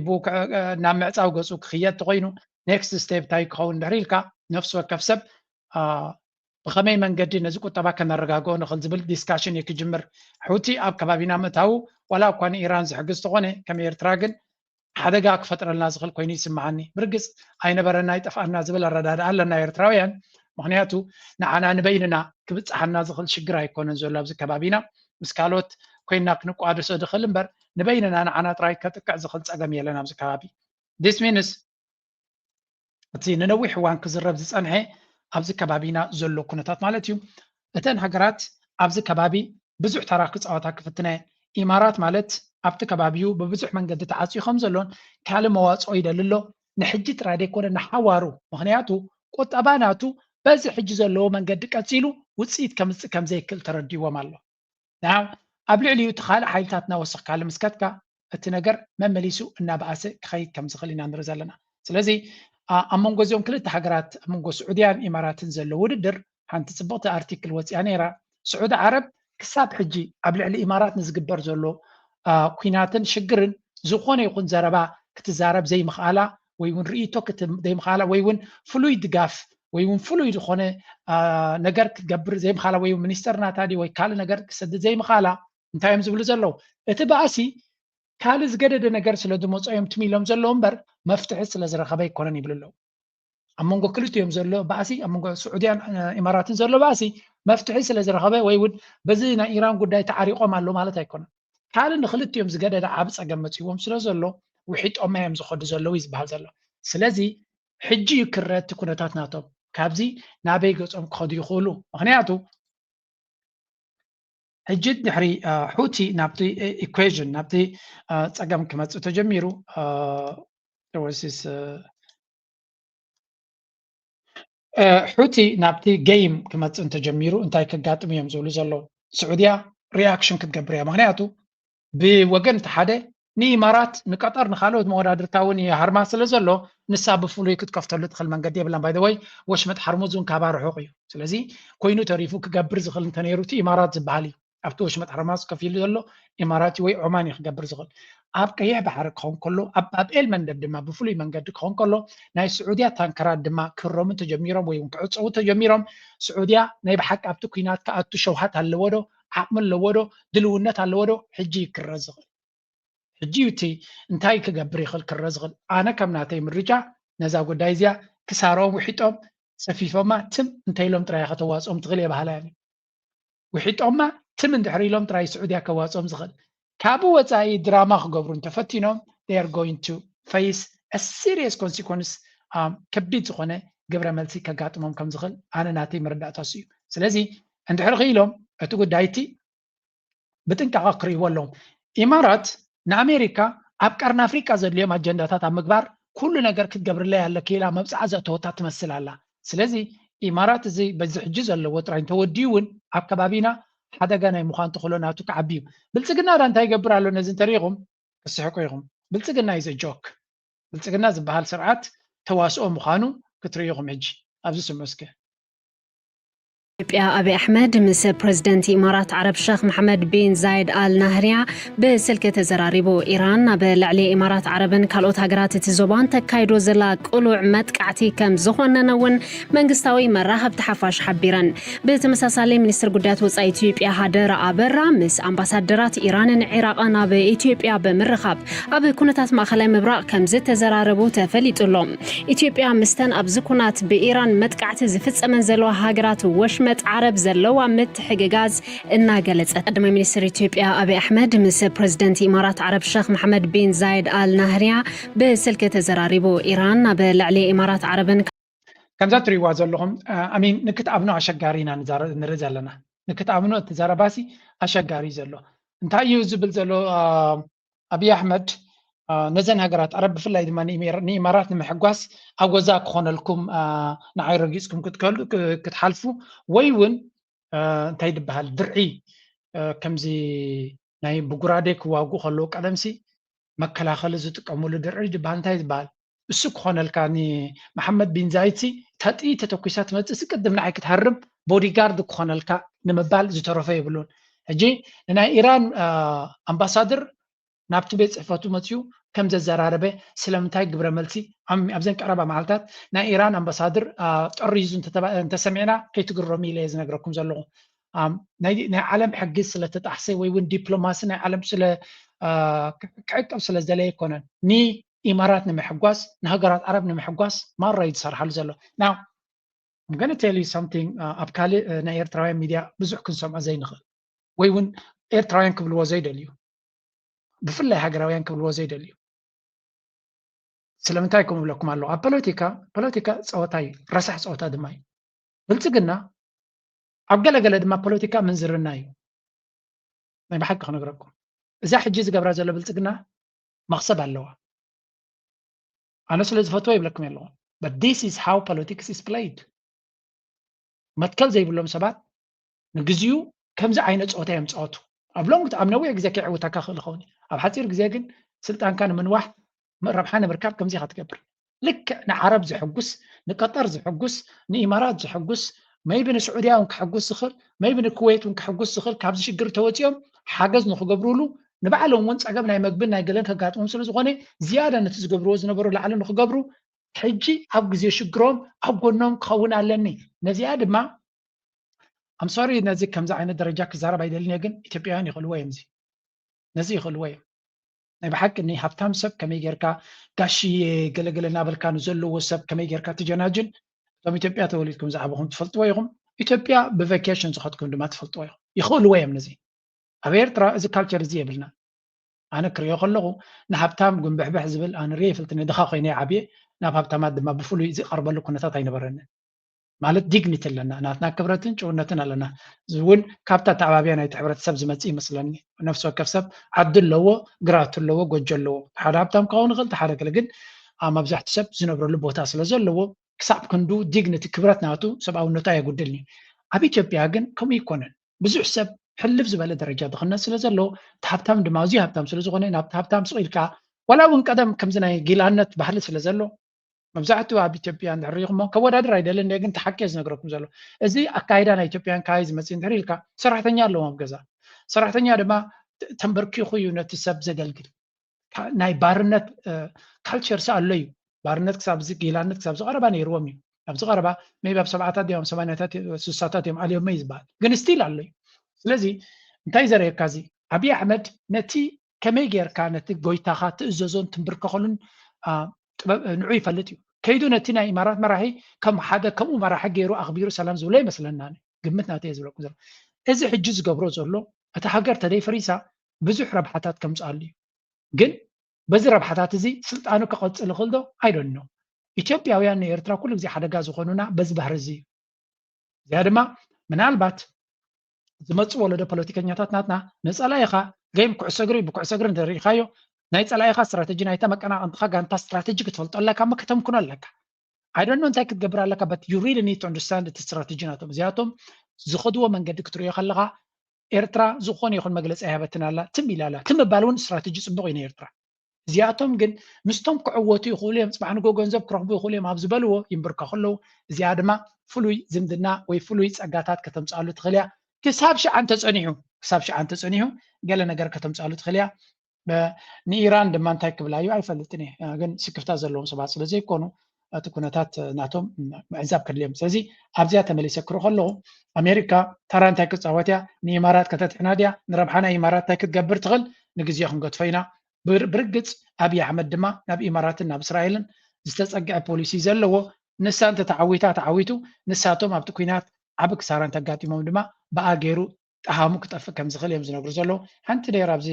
ናብ ምዕፃው ገፁ ክኽየድ ተኮይኑ ኔክስት ስቴፕ እንታይ ክኸውን እንድሕር ኢልካ ነፍሲ ወከፍ ሰብ ብኸመይ መንገዲ ነዚ ቁጠባ ከነረጋግኦ ንኽእል ዝብል ዲስካሽን እዩ ክጅምር። ሑቲ ኣብ ከባቢና ምእታዉ ዋላ እኳ ንኢራን ዝሕግዝ ተኾነ ከም ኤርትራ ግን ሓደጋ ክፈጥረልና ዝኽእል ኮይኑ ይስምዓኒ። ብርግጽ ኣይነበረና ኣይጠፍኣና ዝብል ኣረዳድኣ ኣለና ኤርትራውያን። ምኽንያቱ ንዓና ንበይንና ክብጽሓና ዝኽእል ሽግር ኣይኮነን ዘሎ ኣብዚ ከባቢና። ምስ ካልኦት ኮይንና ክንቋደሶ ንኽእል እምበር ንበይንና ንዓና ጥራይ ከጥቅዕ ዝኽእል ጸገም የለን ኣብዚ ከባቢ። This means እቲ ንነዊሕ እዋን ክዝረብ ዝጸንሐ ኣብዚ ከባቢና ዘሎ ኩነታት ማለት እዩ። እተን ሃገራት ኣብዚ ከባቢ ብዙሕ ተራ ክጻወታ ክፍትና እየን። ኢማራት ማለት ኣብቲ ከባቢኡ ብብዙሕ መንገዲ ተዓጽዩ ከም ዘሎን ካልእ መዋጽኦ ይደሊ ኣሎ። ንሕጂ ጥራይ ዘይኮነ ንሓዋሩ። ምኽንያቱ ቁጠባ ናቱ በዚ ሕጂ ዘለዎ መንገዲ ቀጺሉ ውጽኢት ከምጽእ ከም ዘይክእል ተረዲዎም ኣሎ። Now ኣብ ልዕሊኡ እቲ ካልእ ሓይልታት እናወሰኽካሉ ምስ ከድካ እቲ ነገር መመሊሱ እናበኣሰ ክኸይድ ከም ዝኽእል ኢና ንርኢ ዘለና። ስለዚ ኣብ መንጎ እዚኦም ክልተ ሃገራት ኣብ መንጎ ስዑድያን ኢማራትን ዘሎ ውድድር ሓንቲ ፅብቕቲ ኣርቲክል ወፂኣ ነይራ። ስዑዲ ዓረብ ክሳብ ሕጂ ኣብ ልዕሊ ኢማራት ንዝግበር ዘሎ ኩናትን ሽግርን ዝኾነ ይኹን ዘረባ ክትዛረብ ዘይምኽኣላ ወይ እውን ርእይቶ ዘይምኽኣላ ወይ እውን ፍሉይ ድጋፍ ወይ እውን ፍሉይ ዝኾነ ነገር ክትገብር ዘይምኽኣላ ወይ እውን ሚኒስተር ናታ ድዩ ወይ ካልእ ነገር ክሰድድ ዘይምኽኣላ እንታይ እዮም ዝብሉ ዘለዉ? እቲ ባእሲ ካልእ ዝገደደ ነገር ስለ ዝመጾ እዮም ትም ኢሎም ዘለዉ እምበር መፍትሒ ስለ ዝረኸበ ኣይኮነን ይብሉ ኣለዉ። ኣብ መንጎ ክልቲኦም ዘሎ ባእሲ ኣብ መንጎ ስዑድያን ኢማራትን ዘሎ ባእሲ መፍትሒ ስለ ዝረኸበ ወይ እውን በዚ ናይ ኢራን ጉዳይ ተዓሪቖም ኣሎ ማለት ኣይኮነን። ካልእ ንክልቲኦም ዝገደደ ዓብ ጸገም መጺዎም ስለ ዘሎ ውሒጦማ እዮም ዝኸዱ ዘለዉ እዩ ዝበሃል ዘሎ። ስለዚ ሕጂ እዩ ክረቲ ኩነታት ናቶም ካብዚ ናበይ ገጾም ክኸዱ ይኽእሉ። ምክንያቱ ሕጂ ድሕሪ ሑቲ ናብቲ ኢኩዌዥን ናብቲ ጸገም ክመጽእ ተጀሚሩ ወሲስ ሑቲ ናብቲ ገይም ክመጽእ እንተጀሚሩ እንታይ ከጋጥም እዮም ዝብሉ ዘለዉ? ስዑድያ ሪኣክሽን ክትገብር እያ። ምክንያቱ ብወገን እቲ ሓደ ንኢማራት ንቀጠር ንካልኦት መወዳድርታ እውን ይሃርማ ስለ ዘሎ ንሳ ብፍሉይ ክትከፍተሉ ትኽእል መንገዲ የብላን። ባይ ወይ ወሽመጥ ሓርሙዝ እውን ካባ ርሑቕ እዩ። ስለዚ ኮይኑ ተሪፉ ክገብር ዝኽእል እንተነይሩ እቲ ኢማራት ዝበሃል እዩ። ኣብቲ ወሽመጥ ሓርማዝ ከፊሉ ዘሎ ኢማራት ወይ ዖማን እዩ ክገብር ዝኽእል። ኣብ ቀይሕ ባሕሪ ክኸውን ከሎ ኣብ ባብኤል መንደብ ድማ ብፍሉይ መንገዲ ክኸውን ከሎ ናይ ስዑድያ ታንከራት ድማ ክህረሙ ተጀሚሮም ወይ እውን ክዕፀዉ ተጀሚሮም ስዑድያ ናይ ብሓቂ ኣብቲ ኩናት ክኣቱ ሸውሃት ኣለዎ ዶ ዓቕሚ ኣለዎ ዶ ድልውነት ኣለዎ ዶ ሕጂ ክረ ዝኽእል ሕጂ እዩ እቲ እንታይ ክገብር ይኽእል ክረ ዝኽእል ኣነ ከም ናተይ ምርጫ ነዛ ጉዳይ እዚኣ ክሳሮም ውሒጦም ሰፊፎማ ትም እንተ ኢሎም ጥራይ ከተዋፅኦም ትኽእል እየ በሃላይ እየ። ውሒጦማ ትም እንድሕር ኢሎም ጥራይ ስዑድያ ከዋፅኦም ዝኽእል ካብኡ ወፃኢ ድራማ ክገብሩ እንተፈቲኖም they are going to face a serious consequence ከቢድ ዝኾነ ግብረ መልሲ ከጋጥሞም ከም ዝኽእል ኣነ ናተይ መረዳእታ እሱ እዩ። ስለዚ እንድሕር ክኢሎም እቲ ጉዳይ እቲ ብጥንቃቐ ክርእይዎ ኣለዎም። ኢማራት ንኣሜሪካ ኣብ ቀርኒ ኣፍሪቃ ዘድልዮም ኣጀንዳታት ኣብ ምግባር ኩሉ ነገር ክትገብርለይ ኣለኪ ኢላ መብፅዓ ዘእተወታ ትመስል ኣላ። ስለዚ ኢማራት እዚ በዚ ሕጂ ዘለዎ ጥራይ እንተወዲኡ እውን ኣብ ከባቢና ሓደጋ ናይ ምዃን ተኽእሎ ናቱ ክዓቢ እዩ። ብልፅግና ዳ እንታይ ይገብር ኣሎ ነዚ እንተሪኢኹም ክስሕቁ ኢኹም። ብልፅግና is a joke። ብልፅግና ዝበሃል ስርዓት ተዋስኦ ምዃኑ ክትርእዩ ኢኹም። ሕጂ ኣብዚ ስምዑ እስከ። ኢትዮጵያ ኣቢ ኣሕመድ ምስ ፕረዚደንት ኢማራት ዓረብ ሸኽ መሓመድ ቢን ዛይድ ኣል ናህርያ ብስልኪ ተዘራሪቡ። ኢራን ኣብ ልዕሊ ኢማራት ዓረብን ካልኦት ሃገራት እቲ ዞባን ተካይዶ ዘላ ቅሉዕ መጥቃዕቲ ከም ዝኾነነ እውን መንግስታዊ መራኸብቲ ሓፋሽ ሓቢረን። ብተመሳሳሊ ሚኒስትር ጉዳያት ወፃኢ ኢትዮጵያ ሃደር ኣበራ ምስ ኣምባሳደራት ኢራንን ዒራቕን ኣብ ኢትዮጵያ ብምርኻብ ኣብ ኩነታት ማእኸላይ ምብራቕ ከም ዝተዘራረቡ ተፈሊጡ ኣሎ። ኢትዮጵያ ምስተን ኣብዚ ኩናት ብኢራን መጥቃዕቲ ዝፍፀመን ዘለዋ ሃገራት ወሽመጥ ዓረብ ዘለዋ ምትሕግጋዝ እናገለፀት። ቀዳማይ ሚኒስትር ኢትዮጵያ ኣቢ ኣሕመድ ምስ ፕረዚደንት ኢማራት ዓረብ ሸኽ መሓመድ ቢን ዛይድ ኣል ናህርያ ብስልኪ ተዘራሪቡ። ኢራን ኣብ ልዕሊ ኢማራት ዓረብን ከምዛ ትሪእዋ ዘለኹም ኣሚን ንክትኣምኖ ኣሸጋሪ ኢና ንርኢ ዘለና። ንክትኣምኖ እቲ ዘረባሲ ኣሸጋሪ ዘሎ እንታይ እዩ ዝብል ዘሎ ኣብይ ኣሕመድ ነዘን ሃገራት ዓረብ ብፍላይ ድማ ንኢማራት ንምሕጓስ ኣጎዛ ክኾነልኩም ንዓይ ረጊፅኩም ክትከሉ ክትሓልፉ ወይ እውን እንታይ ዝበሃል ድርዒ ከምዚ ናይ ብጉራዴ ክዋግኡ ከለዉ ቀደምሲ መከላኸሊ ዝጥቀምሉ ድርዒ ዝበሃል እንታይ ዝበሃል እሱ ክኾነልካ ንመሓመድ ቢን ዛይድ ሲ ተጥይ ተተኩሳ ትመፅእ ሲ ቅድም ንዓይ ክትሃርም ቦዲጋርድ ክኾነልካ ንምባል ዝተረፈ የብሉን። ሕጂ ንናይ ኢራን ኣምባሳድር ናብቲ ቤት ፅሕፈቱ መፅኡ ከም ዘዘራረበ ስለምንታይ ግብረ መልሲ ኣብዘን ቀረባ መዓልታት ናይ ኢራን ኣምባሳድር ጠሪዙ እንተሰሚዕና ከይትግረሙ ኢለ እየ ዝነግረኩም ዘለኹ። ናይ ዓለም ሕጊ ስለተጣሕሰ ወይ እውን ዲፕሎማሲ ናይ ዓለም ስለ ክዕቀብ ስለ ዝደለየ ኣይኮነን። ንኢማራት ንምሕጓስ ንሃገራት ዓረብ ንምሕጓስ ማራ እዩ ዝሰርሓሉ ዘሎ። Now I'm gonna tell you something ኣብ ካልእ ናይ ኤርትራውያን ሚድያ ብዙሕ ክንሰምዖ ዘይንኽእል ወይ እውን ኤርትራውያን ክብልዎ ዘይደልዩ ብፍላይ ሃገራውያን ክብልዎ ዘይደልዩ ስለምንታይ ከምኡ ብለኩም ኣለኹ ኣብ ፖለቲካ ፖለቲካ ፀወታ እዩ ረሳሕ ፀወታ ድማ እዩ ብልፅግና ኣብ ገለገለ ድማ ፖለቲካ ምንዝርና እዩ ናይ ብሓቂ ክነግረኩም እዛ ሕጂ ዝገብራ ዘሎ ብልፅግና መክሰብ ኣለዋ ኣነ ስለ ዝፈትዎ ይብለኩም ኣለኹ but this is how politics is played መትከል ዘይብሎም ሰባት ንግዚኡ ከምዚ ዓይነት ፀወታ እዮም ፀወቱ ኣብ long time ነዊሕ ግዜ ከይዕውተካ ክእል ይኸውን እዩ። ኣብ ሓፂር ግዜ ግን ስልጣንካ ንምንዋሕ ረብሓ ንምርካብ ከምዚ ኢኻ ትገብር። ልክዕ ንዓረብ ዝሕጉስ፣ ንቀጠር ዝሕጉስ፣ ንኢማራት ዝሕጉስ፣ maybe ንስዑድያ እውን ክሕጉስ ዝኽእል፣ maybe ንኩዌት እውን ክሕጉስ ዝኽእል፣ ካብዚ ሽግር ተወፂኦም ሓገዝ ንክገብሩሉ ንባዕሎም እውን ፀገም ናይ መግብን ናይ ገለን ከጋጥሞም ስለ ዝኾነ ዝያዳ ነቲ ዝገብርዎ ዝነበሩ ላዕሊ ንክገብሩ ሕጂ ኣብ ግዜ ሽግሮም ኣብ ጎኖም ክኸውን ኣለኒ። ነዚኣ ድማ I'm sorry ነዚ ከምዚ ዓይነት ደረጃ ክዛረብ ኣይደልን እየ፣ ግን ኢትዮጵያውያን ይኽእልዎ እዮም። እዚ ነዚ ይኽእልዎ እዮም። ናይ ብሓቂ እኒ ሃብታም ሰብ ከመይ ጌርካ ጋሽዬ ገለገለ እናበልካ ንዘለዎ ሰብ ከመይ ጌርካ ትጀናጅን? እቶም ኢትዮጵያ ተወሊድኩም ዝዓበኹም ትፈልጥዎ ኢኹም። ኢትዮጵያ ብቫኬሽን ዝኸድኩም ድማ ትፈልጥዎ ኢኹም። ይኽእልዎ እዮም ነዚ። ኣብ ኤርትራ እዚ ካልቸር እዚ የብልና። ኣነ ክሪኦ ከለኹ ንሃብታም ጉንብሕብሕ ዝብል ኣነ ሪኦ ይፈልጥኒ። ድኻ ኮይነ ዓብየ ናብ ሃብታማት ድማ ብፍሉይ ዝቐርበሉ ኩነታት ኣይነበረንን። ማለት ዲግኒቲ ኣለና፣ ናትና ክብረትን ጭውነትን ኣለና። እዚ እውን ካብታ ኣተዓባብያ ናይቲ ሕብረተሰብ ዝመፅእ ይመስለኒ። ነፍሲ ወከፍ ሰብ ዓዲ ኣለዎ፣ ግራቱ ኣለዎ፣ ጎጆ ኣለዎ። ሓደ ሃብታም ክኸውን ይኽእል፣ ሓደ ገለ ግን ኣብ መብዛሕትኡ ሰብ ዝነብረሉ ቦታ ስለ ዘለዎ ክሳብ ክንዱ ዲግኒቲ ክብረት ናቱ ሰብኣውነቱ ኣየጉድልን እዩ። ኣብ ኢትዮጵያ ግን ከምኡ ይኮነን። ብዙሕ ሰብ ሕልፍ ዝበለ ደረጃ ድኽነት ስለ ዘለዎ እቲ ሃብታም ድማ ኣዝዩ ሃብታም ስለ ዝኾነ ናብቲ ሃብታም ስቕ ኢልካ ዋላ እውን ቀደም ከምዚ ናይ ጊላነት ባህሊ ስለ ዘሎ መብዛሕትኡ ኣብ ኢትዮጵያ እንድሕር ሪኢኹሞ ከወዳድር ኣይደልን እየ፣ ግን ተሓቂ እየ ዝነግረኩም ዘሎ። እዚ ኣካይዳ ናይ ኢትዮጵያን ካባይ ዝመፅእ እንድሕር ኢልካ ሰራሕተኛ ኣለዎም ኣብ ገዛ። ሰራሕተኛ ድማ ተ- ተንበርኪኹ እዩ ነቲ ሰብ ዘገልግል። ካ- ናይ ባርነት ካልቸርስ ኣሎ እዩ። ባርነት ክሳብ እዚ ጊላነት ክሳብ ዝቐረባ ነይርዎም እዩ። ኣብዚ ቀረባ ሜቢ ኣብ ሰብዓታት እዮም ሰማንያታት ስሳታት እዮም ኣልዮም እዩ ዝበሃል ግን ስቲል ኣሎ እዩ። ስለዚ እንታይ ዘርእየካ እዚ ኣብይ ኣሕመድ ነቲ ከመይ ጌርካ ነቲ ጎይታኻ ትእዘዞን ትንብርከኸሉን ንዑ ይፈልጥ እዩ። ከይዱ ነቲ ናይ ኢማራት መራሒ ከም ሓደ ከምኡ መራሒ ገይሩ ኣኽቢሩ ሰላም ዝብሎ ይመስለና። ግምት ናተይ ዝብለኩም ዘሎ እዚ ሕጂ ዝገብሮ ዘሎ እቲ ሃገር ተደይ ፈሪሳ ብዙሕ ረብሓታት ከምፅኣሉ እዩ። ግን በዚ ረብሓታት እዚ ስልጣኑ ክቐፅል ይኽእል ዶ? ኣይደኖ። ኢትዮጵያውያን ንኤርትራ ኩሉ ግዜ ሓደጋ ዝኾኑና በዚ ባህሪ እዚ እዩ። እዚኣ ድማ ምናልባት ዝመፁ ወለዶ ፖለቲከኛታት ናትና ንፀላኢኻ ጌም ኩዕሶ እግሪ ብኩዕሶ እግሪ እንተሪኢኻዮ ናይ ፀላኢኻ ስትራተጂ ናይታ መቀናቐንትኻ ጋንታ ስትራተጂ ክትፈልጦ ኣለካ እሞ ከተምክኖ ኣለካ። I don't know እንታይ ክትገብር ኣለካ but you really need to understand እቲ ስትራተጂ ናቶም። እዚኣቶም ዝኸድዎ መንገዲ ክትሪኦ ከለኻ ኤርትራ ዝኾነ ይኹን መግለፂ ኣይሃበትን ኣላ፣ ትም ኢላ ኣላ። ትም ምባል እውን ስትራተጂ ፅቡቕ እዩ ንኤርትራ። እዚኣቶም ግን ምስቶም ክዕወቱ ይኽእሉ እዮም፣ ፅባሕ ንጎ ገንዘብ ክረኽቡ ይኽእሉ እዮም ኣብ ዝበልዎ ይንብርከኹ ኣለዉ። እዚኣ ድማ ፍሉይ ዝምድና ወይ ፍሉይ ፀጋታት ከተምፅኣሉ ትኽእል እያ። ክሳብ ሽዓ እንተፀኒሑ ክሳብ ሽዓ እንተፀኒሑ ገለ ነገር ከተምፅኣሉ ትኽእል እያ። ንኢራን ድማ እንታይ ክብላ እዩ ኣይፈልጥን እየ፣ ግን ስክፍታ ዘለዎም ሰባት ስለ ዘይኮኑ እቲ ኩነታት ናቶም ምዕዛብ ከድልዮም። ስለዚ ኣብዚኣ ተመሊሰ ክርኢ ከለኹ ኣሜሪካ ተራ እንታይ ክፃወት እያ? ንኢማራት ከተጥዕና ድያ? ንረብሓ ናይ ኢማራት እንታይ ክትገብር ትኽእል? ንግዜ ክንገድፎ ኢና። ብርግፅ ኣብይ ኣሕመድ ድማ ናብ ኢማራትን ናብ እስራኤልን ዝተፀግዐ ፖሊሲ ዘለዎ ንሳ እንተ ተዓዊታ ተዓዊቱ ንሳቶም ኣብቲ ኩናት ዓቢ ክሳራ እንተጋጢሞም ድማ ብኣ ገይሩ ጠሃሙ ክጠፍእ ከም ዝኽእል እዮም ዝነግሩ ዘለዉ። ሓንቲ ነይራ ኣብዚ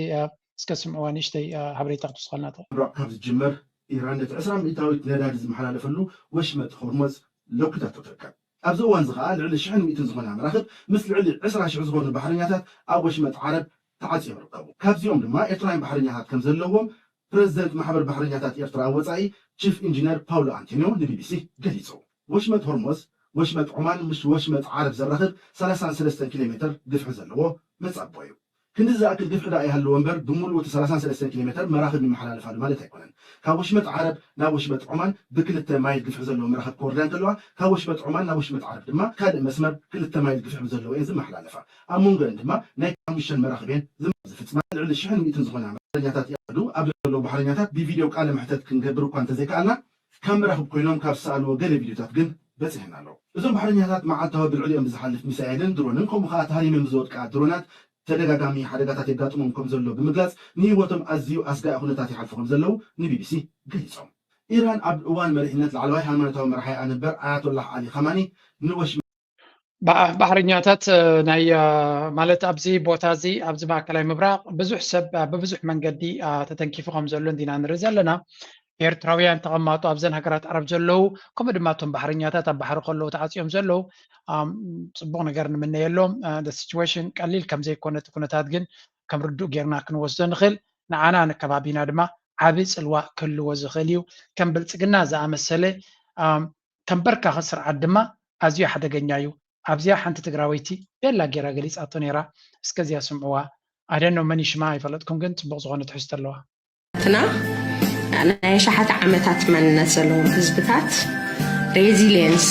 እስከ ስምዕዋ ንእሽተይ ሓበሬታ ክትውስኸልና ትኽእል። ካብ ዝጅመር ኢራን ነቲ ዕስራ ሚእታዊት ነዳዲ ዝመሓላለፈሉ ወሽመጥ ሆርሞዝ ለኩታቶ ትርከብ። ኣብዚ እዋን እዚ ከኣ ልዕሊ ሽሕን ሚእትን ዝኾና መራኽብ ምስ ልዕሊ ዕስራ ሽሕ ዝኾኑ ባሕረኛታት ኣብ ወሽመጥ ዓረብ ተዓጽዮም ይርከቡ። ካብዚኦም ድማ ኤርትራውያን ባሕረኛታት ከም ዘለዎም ፕረዚደንት ማሕበር ባሕረኛታት ኤርትራ ኣብ ወጻኢ ቺፍ ኢንጂነር ፓውሎ ኣንቶኒዮ ንቢቢሲ ገሊጹ። ወሽመጥ ሆርሞዝ፣ ወሽመጥ ዑማን ምስ ወሽመጥ ዓረብ ዘራኽብ ሰላሳን ሰለስተን ኪሎ ሜተር ግፍሒ ዘለዎ መጻቦ እዩ። ክንዲ ዝኣክል ግፍሒ ደኣ ይሃልዎ እምበር ብምሉኡ እቲ ሰላሳን ሰለስተን ኪሎ ሜተር መራኽብ ይመሓላለፋሉ ማለት ኣይኮነን። ካብ ወሽመጥ ዓረብ ናብ ወሽመጥ ዑማን ብክልተ ማይል ግፍሒ ዘለዎ መራኽብ ክወርዳ እንከለዋ ካብ ወሽመጥ ዑማን ናብ ወሽመጥ ዓረብ ድማ ካልእ መስመር ክልተ ማይል ግፍሒ ብዘለዎ እየን ዝመሓላለፋ። ኣብ መንጎ እን ድማ ናይ ሓሙሽተን መራኽብ እየን ዝፍፅማ። ልዕሊ ሽሕን ሚእትን ዝኾና ባሕረኛታት ኢራን ኣብ ዘለዉ ባሕረኛታት ብቪድዮ ቃለ መሕተት ክንገብር እኳ እንተዘይከኣልና ካብ መራኽብ ኮይኖም ካብ ዝሰኣልዎ ገለ ቪድዮታት ግን በፂሕና ኣሎ። እዞም ባሕረኛታት መዓልታዊ ብልዕሊኦም ብዝሓልፍ ሚሳኤልን ድሮንን ከምኡ ከዓ ተሃሪመን ብዝወድቃ ድሮናት ተደጋጋሚ ሓደጋታት የጋጥሞም ከም ዘሎ ብምግላፅ ንህይወቶም ኣዝዩ ኣስጋኢ ኩነታት ይሓልፉ ከም ዘለዉ ንቢቢሲ ገሊፆም። ኢራን ኣብ እዋን መሪሕነት ላዕለዋይ ሃይማኖታዊ መራሒ ኣንበር ኣያቶላህ ዓሊ ኻማኒ ንወሽ ባሕረኛታት ናይ ማለት ኣብዚ ቦታ እዚ ኣብዚ ማእከላይ ምብራቕ ብዙሕ ሰብ ብብዙሕ መንገዲ ተተንኪፉ ከም ዘሎ እንዲና ንርኢ ዘለና። ኤርትራውያን ተቐማጦ ኣብዘን ሃገራት ዓረብ ዘለዉ ከምኡ ድማ እቶም ባሕረኛታት ኣብ ባሕሪ ከለዉ ተዓፅዮም ዘለዉ ፅቡቕ ነገር ንምነየሎም። ሲቹዌሽን ቀሊል ከም ዘይኮነ እቲ ኩነታት ግን ከም ርዱእ ጌርና ክንወስዶ ንኽእል። ንዓና ንከባቢና ድማ ዓቢ ፅልዋ ክህልዎ ዝኽእል እዩ። ከም ብልፅግና ዝኣመሰለ ተንበርካኺ ስርዓት ድማ ኣዝዩ ሓደገኛ እዩ። ኣብዚኣ ሓንቲ ትግራወይቲ ቤላ ጌራ ገሊፃቶ ነይራ። እስከ እዚኣ ስምዕዋ። ኣደኖ መን ይሽማ ኣይፈለጥኩም፣ ግን ፅቡቕ ዝኾነ ትሕዝቶ ኣለዋ። ትና ናይ ኣሽሓት ዓመታት መንነት ዘለዎም ህዝብታት ሬዚሊየንስ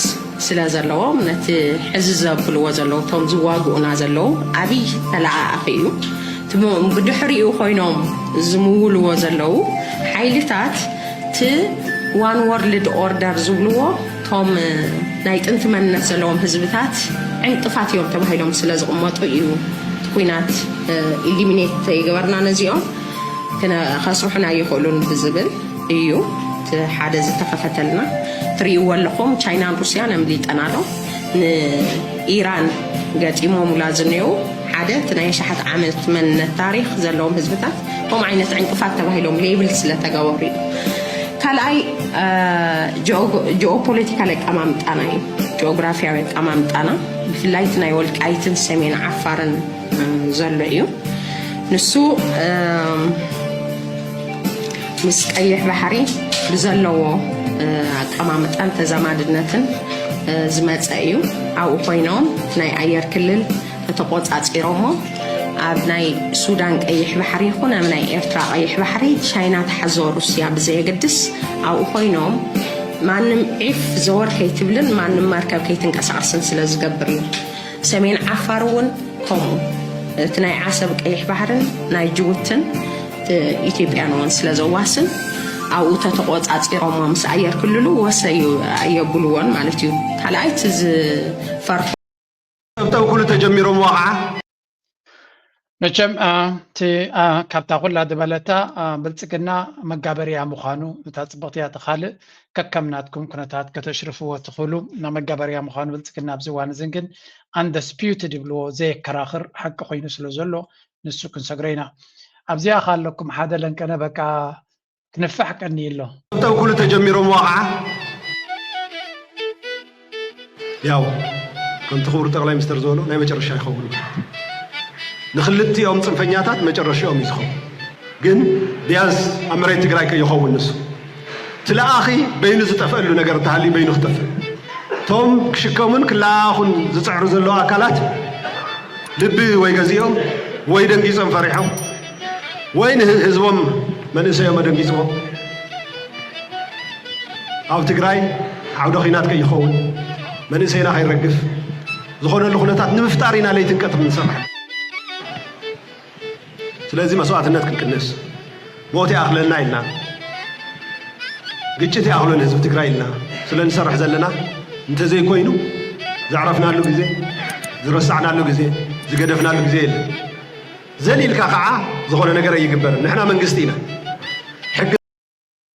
ስለ ዘለዎም ነቲ ሕዚ ዘብልዎ ዘለዉ እቶም ዝዋግኡና ዘለዉ ኣብይ ተለኣኣኺ እዩ። ብድሕሪኡ ኮይኖም ዝምውልዎ ዘለዉ ሓይልታት እቲ ዋን ወርልድ ኦርደር ዝብልዎ እቶም ናይ ጥንቲ መንነት ዘለዎም ህዝብታት ዕንቅፋት እዮም ተባሂሎም ስለ ዝቕመጡ እዩ ኩናት ኢሊሚኔት ይገበርና ነዚኦም ከስርሑና ኣይኽእሉን ብዝብል እዩ እቲ ሓደ ዝተኸፈተልና። ትርእይዎ ኣለኹም፣ ቻይናን ሩስያን ኣምሊጠን ኣሎ። ንኢራን ገጢሞምላ ዝኔው ሓደ እቲ ናይ ኣሽሓት ዓመት መንነት ታሪኽ ዘለዎም ህዝብታት ከምኡ ዓይነት ዕንቅፋት ተባሂሎም ሌብል ስለተገበሩ እዩ። ካልኣይ ጂኦፖለቲካል ኣቀማምጣና እዩ። ጂኦግራፊያዊ ኣቀማምጣና ብፍላይ እቲ ናይ ወልቃይትን ሰሜን ዓፋርን ዘሎ እዩ። ንሱ ምስ ቀይሕ ባሕሪ ብዘለዎ ኣቀማምጣን ተዛማድነትን ዝመፀ እዩ። ኣብኡ ኮይኖም ናይ ኣየር ክልል ተተቆፃፂሮሞ ኣብ ናይ ሱዳን ቀይሕ ባሕሪ ይኹን ኣብ ናይ ኤርትራ ቀይሕ ባሕሪ ቻይና ተሓዞ ሩስያ ብዘየገድስ ኣብኡ ኮይኖም ማንም ዒፍ ዘወር ከይትብልን ማንም መርከብ ከይትንቀሳቐስን ስለ ዝገብር እዩ። ሰሜን ዓፋር እውን ከምኡ እቲ ናይ ዓሰብ ቀይሕ ባሕርን ናይ ጅቡትን ኢትዮጵያን እውን ስለ ዘዋስን ኣብኡ ተተቆፃፂሮሞ ምስ ኣየር ክልሉ ወሰ ኣየብልዎን ማለት እዩ። ካልኣይ እቲ ዝፈርሖ ጠብጠብ ኩሉ ተጀሚሮምዎ ከዓ መቸም እቲ ካብታ ኩላ ዝበለታ ብልፅግና መጋበርያ ምዃኑ እታ ፅብቕቲ እያ። እቲ ካልእ ከከም ናትኩም ኩነታት ከተሽርፍዎ ትኽእሉ። መጋበርያ ምዃኑ ብልፅግና ኣብዚ እዋን እዝን ግን ኣንደስፒዩትድ ይብልዎ ዘየከራኽር ሓቂ ኮይኑ ስለ ዘሎ ንሱ ክንሰግሮ ኢና። ኣብዚኣ ከ ኣለኩም ሓደ ለንቀነ በቃ ክንፋሕ ቀኒ ኣሎ። ጠብ ኩሉ ተጀሚሮምዎ ከዓ ያው ከምቲ ክቡር ጠቕላይ ሚኒስትር ዝበሎ ናይ መጨረሻ ይኸውን። ንክልቲኦም ፅንፈኛታት መጨረሻኦም እዩ ዝኸውን። ግን ቢያንስ ኣብ መሬት ትግራይ ከይኸውን ንሱ እቲ ለኣኺ በይኑ ዝጠፍአሉ ነገር እንተሃልዩ በይኑ ክጠፍእ። እቶም ክሽከሙን ክለኣኹን ዝፅዕሩ ዘለዉ ኣካላት ልቢ ወይ ገዚኦም ወይ ደንጊፆም ፈሪሖም ወይ ንህዝቦም መንእሰዮም ኣደንጊፅዎም ኣብ ትግራይ ዓውደ ኺናት ከይኸውን መንእሰይና ከይረግፍ ዝኾነሉ ኩነታት ንምፍጣር ኢና ለይትን ቀትርን ንሰርሕ። ስለዚ መስዋእትነት ክንቅንስ ሞት ይኣኽለና ኢልና ግጭት ይኣኽሎ ንህዝቢ ትግራይ ኢልና ስለ ንሰርሕ ዘለና እንተዘይኮይኑ ዘዕረፍናሉ ግዜ ዝረሳዕናሉ ግዜ ዝገደፍናሉ ግዜ የለን። ዘሊልካ ከዓ ዝኾነ ነገር ኣይግበርን። ንሕና መንግስቲ ኢና። ሕጊ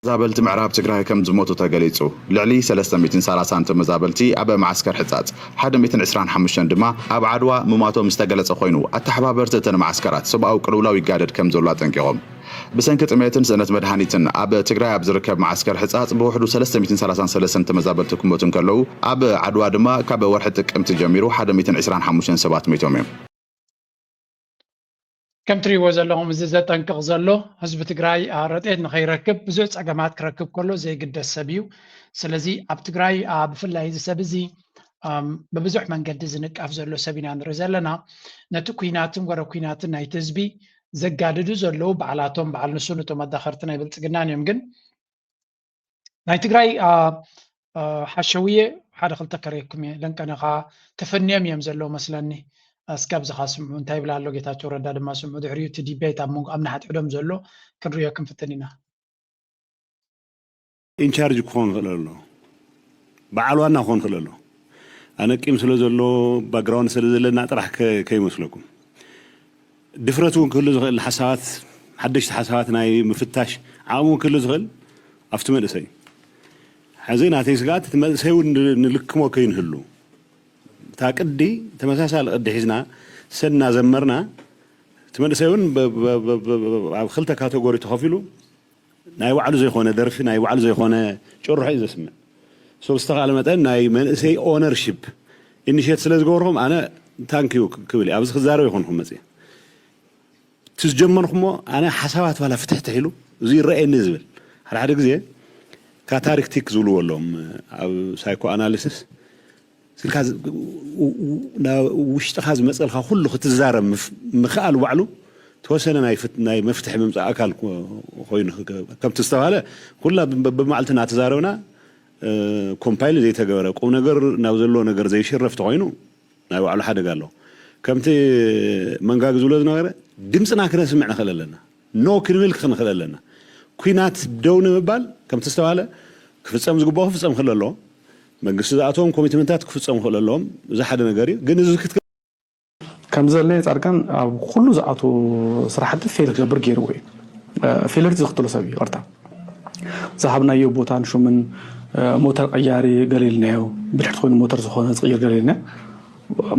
ተመዛበልቲ ምዕራብ ትግራይ ከም ዝሞቱ ተገሊፁ። ልዕሊ ሰለስተ ሚእትን ሰላሳን ተመዛበልቲ ኣብ መዓስከር ሕፃፅ፣ ሓደ ሚእትን ዕስራን ሓሙሽተን ድማ ኣብ ዓድዋ ምሟቶም ዝተገለፀ ኮይኑ፣ ኣተሓባበርቲ እተን መዓስከራት ሰብኣዊ ቅልውላው ይጋደድ ከም ዘሎ ኣጠንቂቖም። ብሰንኪ ጥሜትን ስእነት መድሃኒትን ኣብ ትግራይ ኣብ ዝርከብ መዓስከር ሕፃፅ ብውሕዱ ሰለስተ ሚእትን ሰላሳን ሰለስተን ተመዛበልቲ ክሞቱ እንከለዉ፣ ኣብ ዓድዋ ድማ ካብ ወርሒ ጥቅምቲ ጀሚሩ ሓደ ሚእትን ዕስራን ሓሙሽተን ሰባት ሞይቶም እዮም። ከም ትሪእዎ ዘለኹም እዚ ዘጠንቅቕ ዘሎ ህዝቢ ትግራይ ረድኤት ንኸይረክብ ብዙሕ ፀገማት ክረክብ ከሎ ዘይግደስ ሰብ እዩ። ስለዚ ኣብ ትግራይ ብፍላይ እዚ ሰብ እዚ ብብዙሕ መንገዲ ዝንቀፍ ዘሎ ሰብ ኢና ንርኢ ዘለና። ነቲ ኲናትን ወረ ኲናትን ናይቲ ህዝቢ ዘጋድዱ ዘለዉ ባዕላቶም በዓል ንሱ ነቶም ኣዳኸርቲ ናይ ብልፅግናን እዮም። ግን ናይ ትግራይ ሓሸውየ ሓደ ክልተ ከርእየኩም እየ። ለንቀነ ከዓ ተፈንዮም እዮም ዘለዉ መስለኒ። እስኪ ኣብዚኻ ስምዑ እንታይ ይብላ ኣሎ ጌታቸው ረዳ ድማ ስምዑ። ድሕሪኡ እቲ ዲቤት ኣብ መንጎ ኣብ ንሓድሕዶም ዘሎ ክንርእዮ ክንፍትን ኢና። ኢንቻርጅ ክኾን ክእል ኣሎ፣ በዓል ዋና ክኾን ክእል ኣሎ። ኣነ ቂም ስለ ዘሎ ባክግራውንድ ስለ ዘለና ጥራሕ ከይመስለኩም። ድፍረት እውን ክህሉ ዝኽእል ሓሳባት ሓደሽቲ ሓሳባት ናይ ምፍታሽ ዓቕሚ እውን ክህሉ ዝኽእል ኣብቲ መንእሰይ። ሕዚ ናተይ ስግኣት እቲ መንእሰይ እውን ንልክሞ ከይንህሉ እታ ቅዲ ተመሳሳሊ ቅዲ ሒዝና ሰና ዘመርና እቲ መንእሰይ እውን ኣብ ክልተ ካተጎሪ ተኸፊሉ ናይ ባዕሉ ዘይኮነ ደርፊ ናይ ባዕሉ ዘይኮነ ጭርሖ እዩ ዘስምዕ። ሶ ብዝተኻለ መጠን ናይ መንእሰይ ኦነርሺፕ ኢኒሼት ስለ ዝገበርኩም ኣነ ታንኪዩ ክብል ኣብዚ ክዛረብ ይኮንኩም መፅእ እቲ ዝጀመርኩሞ ኣነ ሓሳባት ባላ ፍትሕትሕ ኢሉ እዚ ይረአየኒ ዝብል ሓደ ሓደ ግዜ ካታሪክቲክ ዝብልዎ ኣለዎም ኣብ ሳይኮ ኣናሊሲስ ስልካ ውሽጥኻ ዝመፀልካ ኩሉ ክትዛረብ ምክኣል ባዕሉ ተወሰነ ናይ ፍት- ናይ መፍትሒ ምምፃእ ኣካል ኮ- ኮይኑ ክገ- ከምቲ ዝተባሃለ ኩላ ብ- ብመዓልቲ እናተዛረብና ኮምፓይል ዘይተገበረ ቁም ነገር ናብ ዘለዎ ነገር ዘይሽረፍ ተኮይኑ ናይ ባዕሉ ሓደጋ ኣለዎ። ከምቲ መንጋግ ዝብሎ ዝነበረ ድምፅና ክነስምዕ ንኽእል ኣለና፣ ኖ ክንብል ክንኽእል ኣለና። ኩናት ደው ንምባል ከምቲ ዝተባሃለ ክፍፀም ዝግብኦ ክፍፀም ክእል ኣለዎ። መንግስቲ ዝኣተዎም ኮሚትመንታት ክፍፀሙ ክእል ኣለዎም። እዚ ሓደ ነገር እዩ። ግን እዚ ክትከ ከም ዘለየ ፃድቃን ኣብ ኩሉ ዝኣቱ ስራሕቲ ፌል ክገብር ገይርዎ እዩ። ፌለርቲ ዝኽተሎ ሰብ እዩ። ይቕርታ ዝሃብናዮ ቦታን ሹምን ሞተር ቀያሪ ገለ ኢልናዮ፣ ብድሕሪት ኮይኑ ሞተር ዝኾነ ዝቕይር ገለ ኢልና